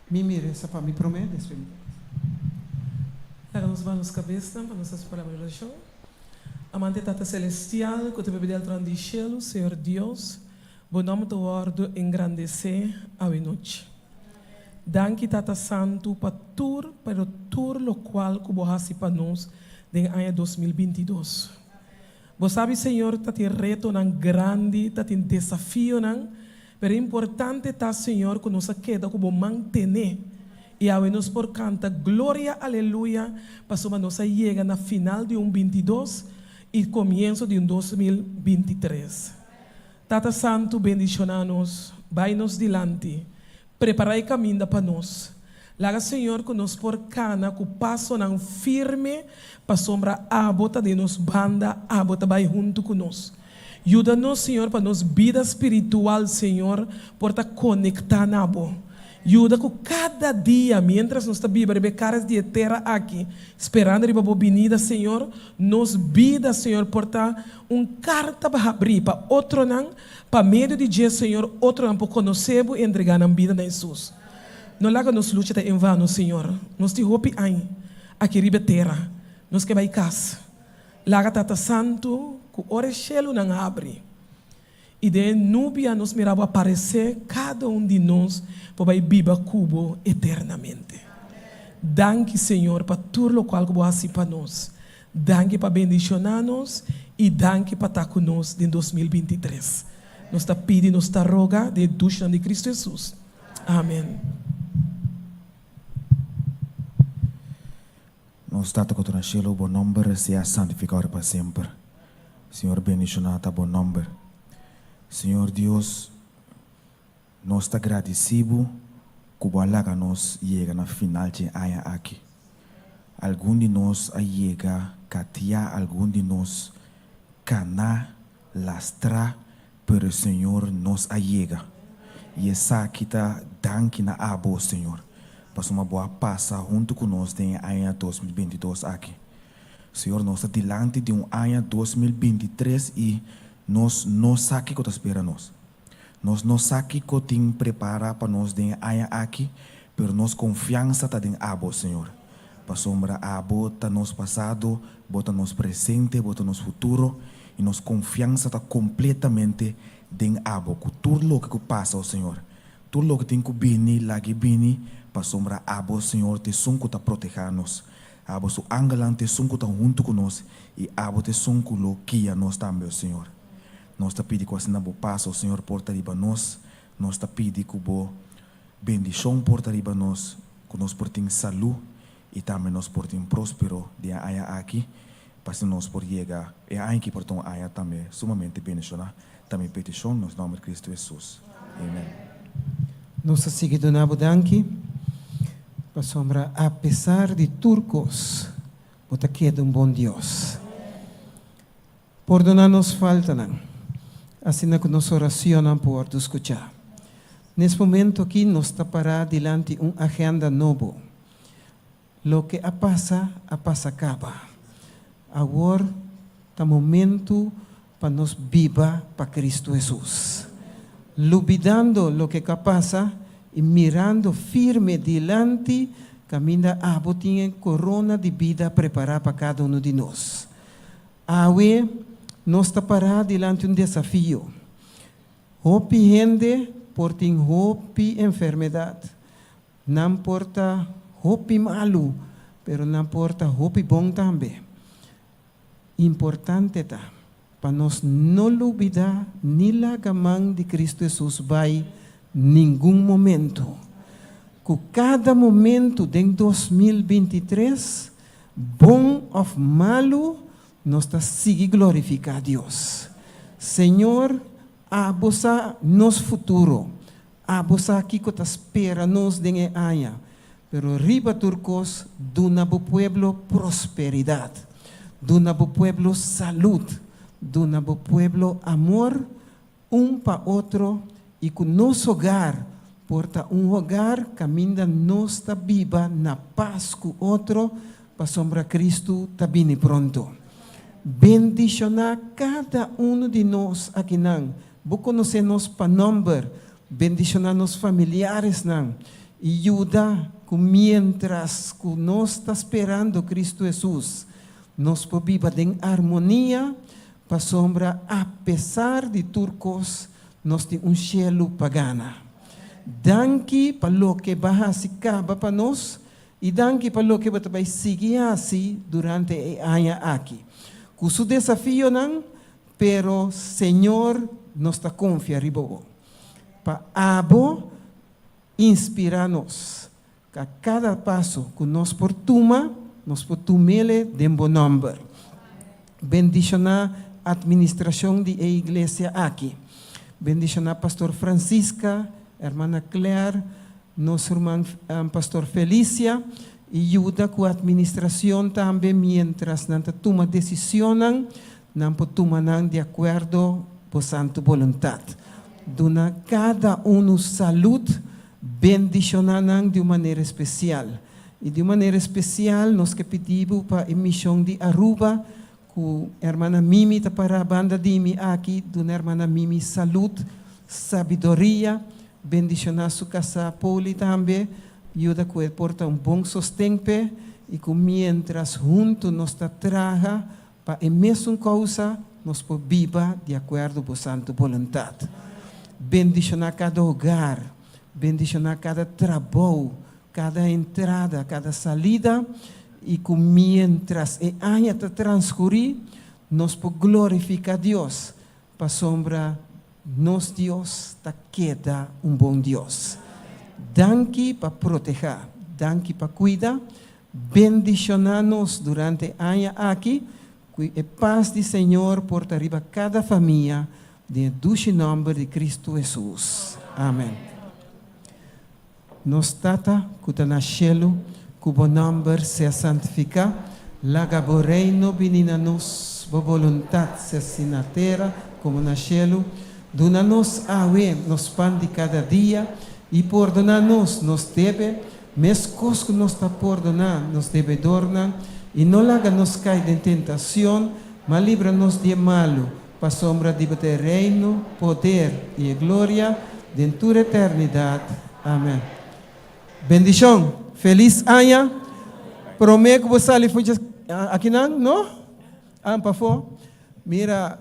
Mimi resa pa mi promé, despues. Laga nos baha nos kabes pa nos palabra di orashon. Amante Tata Celestial, ku ta biba den trono di shelu, Señor Dios, Bo nòmber ta wòrdu engrandesé awe nochi. Danki Tata Santu pa tur, pero tur lokual ku Bo hasi pa nos den aña 2022. Bo sabi Señor ta tin retonan grandi, ta tin desafionan, pero importante ta Señor ku nos a keda ku Bo man tene i awe nos por kanta Gloria Aleluya pasobra nos a yega na final di un 22 i komienso di un 2023. Tata Santu bendishoná nos, bai nos dilanti, prepará e kaminda pa nos. Laga Señor ku nos por kana ku pasonan firme pasobra Abo ta den nos banda, Abo ta bai huntu ku nos. Yuda nos Señor pa nos bida spiritual Señor por ta konektá na Bo. Yuda ku kada dia miéntras nos ta biba riba e karas di e tera aki sperando riba Bo binida Señor, nos bida Señor por ta un karta pa habrí pa otronan, pa medio di dje Señor otronan por konosé Bo i entregá nan bida na Hesus. No laga nos lucha ta en vano, Señor. Nos tin hopi añ aki riba e tera. Nos ke bai kas. Laga Tata Santu ku ora e shelunan habri i den e nubia nos mira Bo aparesé, kada un di nos por bai biba ku Bo eternamente. Danki, Señor, pa tur lokual ku Bo hasi pa nos. Danki pa bendishoná nos i danki pa ta ku nos den 2023. Nos ta pidi, nos ta roga den e dushinan di Kristu Hesus. Amen. Nos Tata ku ta na shelu, bo nòmber sea santifikado pa semper. Señor bendishoná ta bo nòmber. Señor Dios, nos ta gradisí bo ku bo a laga nos yega na final dje aña aki. Algun di nos a yega katiá, algun di nos kaná, lastrá, pero Señor nos a yega. Y esaki ta danki na Abo, Señor, pasobra Bo a pasa hunto cu nos den e aña 2022 aki. Señor, nos ta dilanti di un aña 2023 y nos no sa kico ta spera nos. Nos no sa kico tin prepara pa nos den e aña aki, pero nos confiansa ta den Abo, Señor. Pasobra Abo ta nos pasado, Bo ta nos presente, Bo ta nos futuro, y nos confiansa ta completamente den Abo, cu tur loke cu pasa, o Señor, tur loke tin cu bini, lag'e bini, pasobra Abo, Señor, ta esun cu ta proteha nos. Abo su angelnan ta esun cu ta hunto cu nos, y Abo ta esun cu lo guia nos tambe, o Señor. Nos ta pidi cu asina Bo pas, o Señor, por ta riba nos. Nos ta pidi cu Bo bendicion por ta riba nos, cu nos por tin salu y tambe nos por tin prospero den e aña aki, pa asina nos por yega e aña aki por ta un aña tambe sumamente bendiciona. Ta mi peticion nos nomber Cristo Jesus. Amen. Nos ta sigui duna bo danki, pasobra apesar di tur kos, bo ta keda un bon Dios. Pordoná nos faltanan, asina ku nos oracionnan por wòrdu skuchá. Nes momento aki nos ta pará dilanti un agenda nobo. Loke a pasa, a pasa kaba. Awor ta momento pa nos biba pa Kristu Hesus. Lubidando loke ku a pasa i mirando firme dilanti kaminda abo tin e korona di bida prepará pa kada unu di nos. Awe nos ta pará dilanti un desafio. Hopi hende por tin hopi enfermedat. Nan por ta hopi malu, pero nan por ta hopi bon tambe. Importante ta pa nos no lubidá ni laga man di Kristu Hesus bai ningun momento. Ku kada momento den 2023 Bon òf malu, nos ta sigui glorifiká Dios. Señor, abo sa nos futuro. Abo sa kiko ta spera nos den e aña. Pero riba tur kos, duna bo pueblo prosperidat. Duna bo pueblo salud. Duna bo pueblo amor un pa otro i ku nos hogar por ta un hogar kaminda nos ta biba na pas ku otro pasobra Kristu ta bini pronto. Bendishoná kada unu di nos akinan. Bo konosé nos pa nòmber. Bendishoná nos familiaresnan i yuda ku miéntras ku nos ta sperando Kristu Hesus. Nos por biba den armonia pasobra apesar di tur kos nos tin un shelu pa gana. Danki pa loke bo a hasi kaba pa nos i danki pa loke bo ta bai sigui hasi durante e aña aki. Ku su desafionan, pero Señor nos ta konfia riba bo. Pa abo inspirá nos. Ka kada paso ku nos por tuma, nos por tum'ele den bo nòmber. Bendishoná atministrashon di e iglesia aki. Bendishoná Pastor Francisca, Hermana Claire, nos ruman Pastor Felicia, i yuda ku atministrashon tambe miéntras nan ta tuma desishonnan, nan por tuma nan di akuerdo bo santu boluntat. Duna kada unu salud. Bendishoná nan di un manera espesial. I di un manera espesial nos ke pidi bo pa e mishon di Aruba ku Hermana Mimi ta pará banda di mi aki, duna Hermana Mimi salud, sabidoria, bendishoná su kasá Poli tambe, yuda ku e por ta un bon sosten p'e i ku miéntras huntu nos ta traha Pa e mesun kousa nos por biba di akuerdo bo santu boluntat. Bendishoná kada hogar, bendishoná kada trabou, kada entrada, kada salida, i ku miéntras e aña ta transkurí, nos por glorifiká Dios, pasobra nos Dios ta keda un bon Dios. Danki pa protehá, danki pa kuida, Bendishoná nos durante e aña aki, ku e pas di Señor por ta riba kada famia, den e dushi nòmber di Kristu Hesus. Amen. Nos Tata ku ta na shelu, ku bo nòmber sea santifiká, laga bo reino bini na nos, bo boluntat sea si na tera komo na shelu. Duna nos awe nos pan di kada dia, i pordoná nos nos debe, Meskos ku nos ta pordoná nos debedornan, i no laga nos kai den tentashon, ma libra nos di e malu, pasobra di bo ta e reino, poder i e gloria, den tur eternidat. Amèn. Bendishon! Felis aña! Promé ku bo sali for dje akinan, no? An pafó. Mira,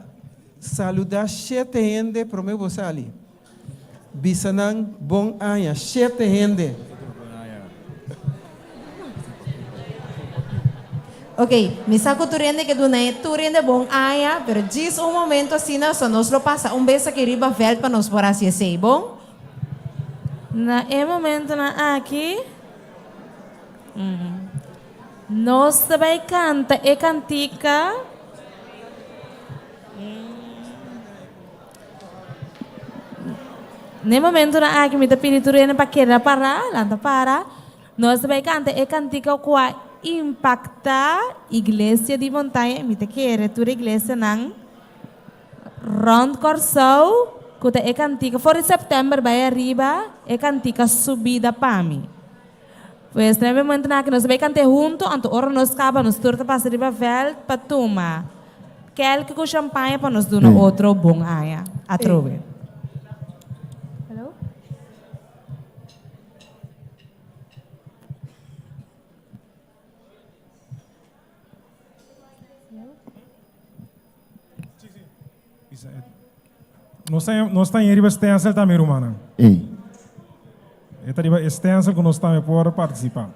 saludá shete hende promé ku bo sali. Bisa nan bon aña. Shete hende. Ok, mi sa ku tur hende ke duna e tur hende bon aña, pero djis un momento asina so nos lo pasa un bes aki riba vèlt pa nos por hasi esei, bon? Na e momentonan aki, nos ta bai kanta e kantika. Na e momentonan aki mi ta pidi tur hende pa keda pará, lanta para. Nos ta bai kanta e kantika ku a impaktá Iglesia di Montaña i mi ta kere tur iglesianan rònt Kòrsou ku ta e kantika for di sèptèmber bai ariba e kantika Subida pa mi. Pues na e momentonan aki nos ta bai kant'é huntu, anto ora nos kaba nos tur ta pasa riba vèlt pa tuma. Kelke ku shampaña pa nos duna otro bon aña atrobe. Nos ta nos ta riba stencil tambe rumannan. Ey. E ta riba e stencil ku nos tambe por partisipá.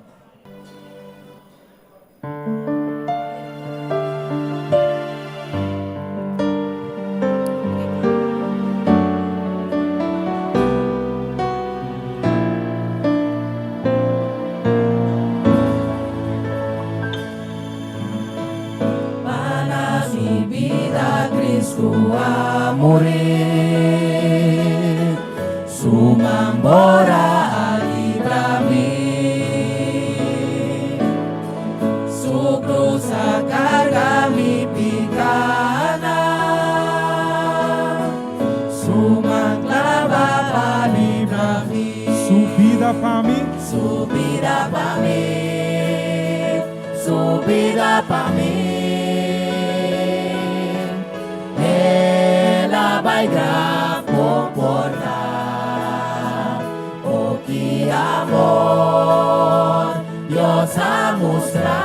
Pa na mi bida Cristo a muri, Su man bora a libra mi. Su cruz a carga mi picanan, Su man clava pa libra mi. Su bida pa mi. Su bida pa mi. Su bida pa mi. El a bai graf comporta. Oh, ki amor Dios a mustra.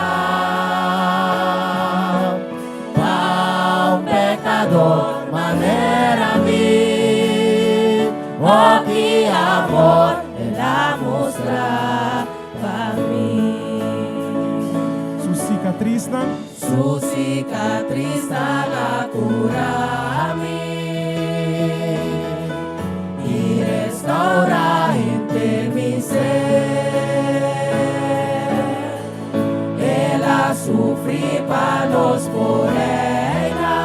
sikatrisnan. Su sikatrisnan a kura mi i restourá henter mi ser. El a sufri pa nos por reina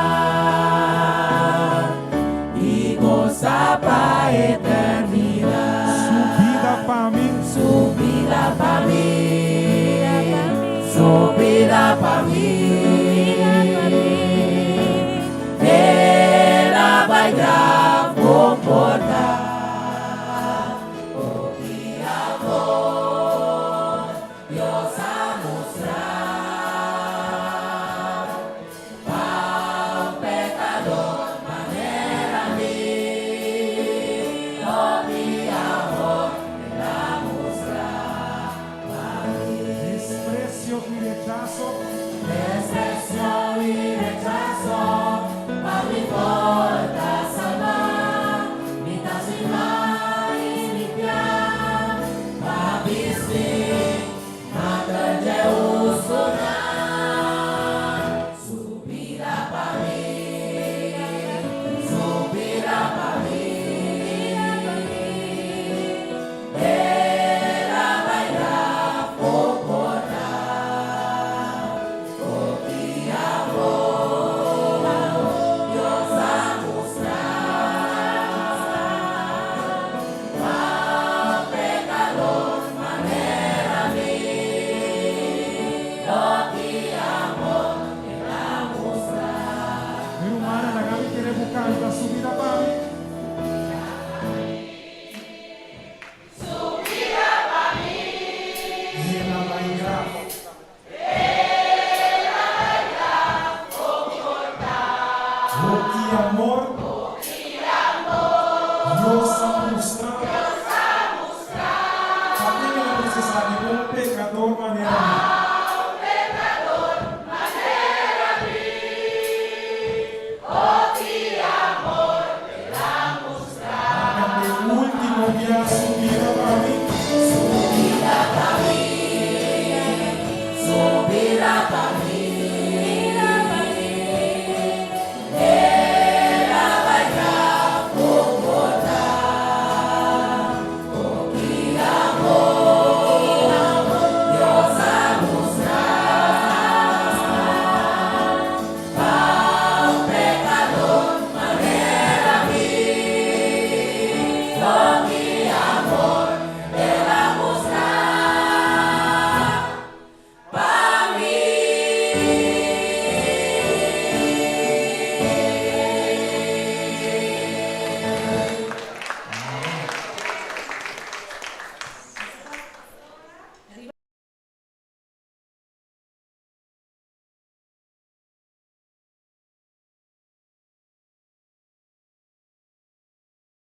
i gosa pa eternidat. Su bida pa mi. Su bida pa mi. Su bida pa mi. El a bai graf komportá. Oh, ki amor Dios a mustra pa un pekador manera mi. Oh, ki amor El a mustra pa mi. Despresio i rechaso. Despresio i rechaso pa mi por ta salbá. Mi ta stima i limpia pa bisti mantel dje hustunan. Su bida pa mi, su bida pa mi. El a bai graf komportá. Oh, ki amor Dios a mustra pa un pekador manera mi. Oh, ki amor El a mustra. Mi rumannan, laga mi kere bo kanta Su bida pa mi. Su bida pa mi. El a bai graf. El a bai graf komportá. Oh, ki amor. Oh, ki amor. Dios a mustra. Dios a mustra. Pa ken el a mustra esaki? Un pekador manera mi. Un pekador manera mi. Oh, ki amor El a mustra. Kant'é último biaha.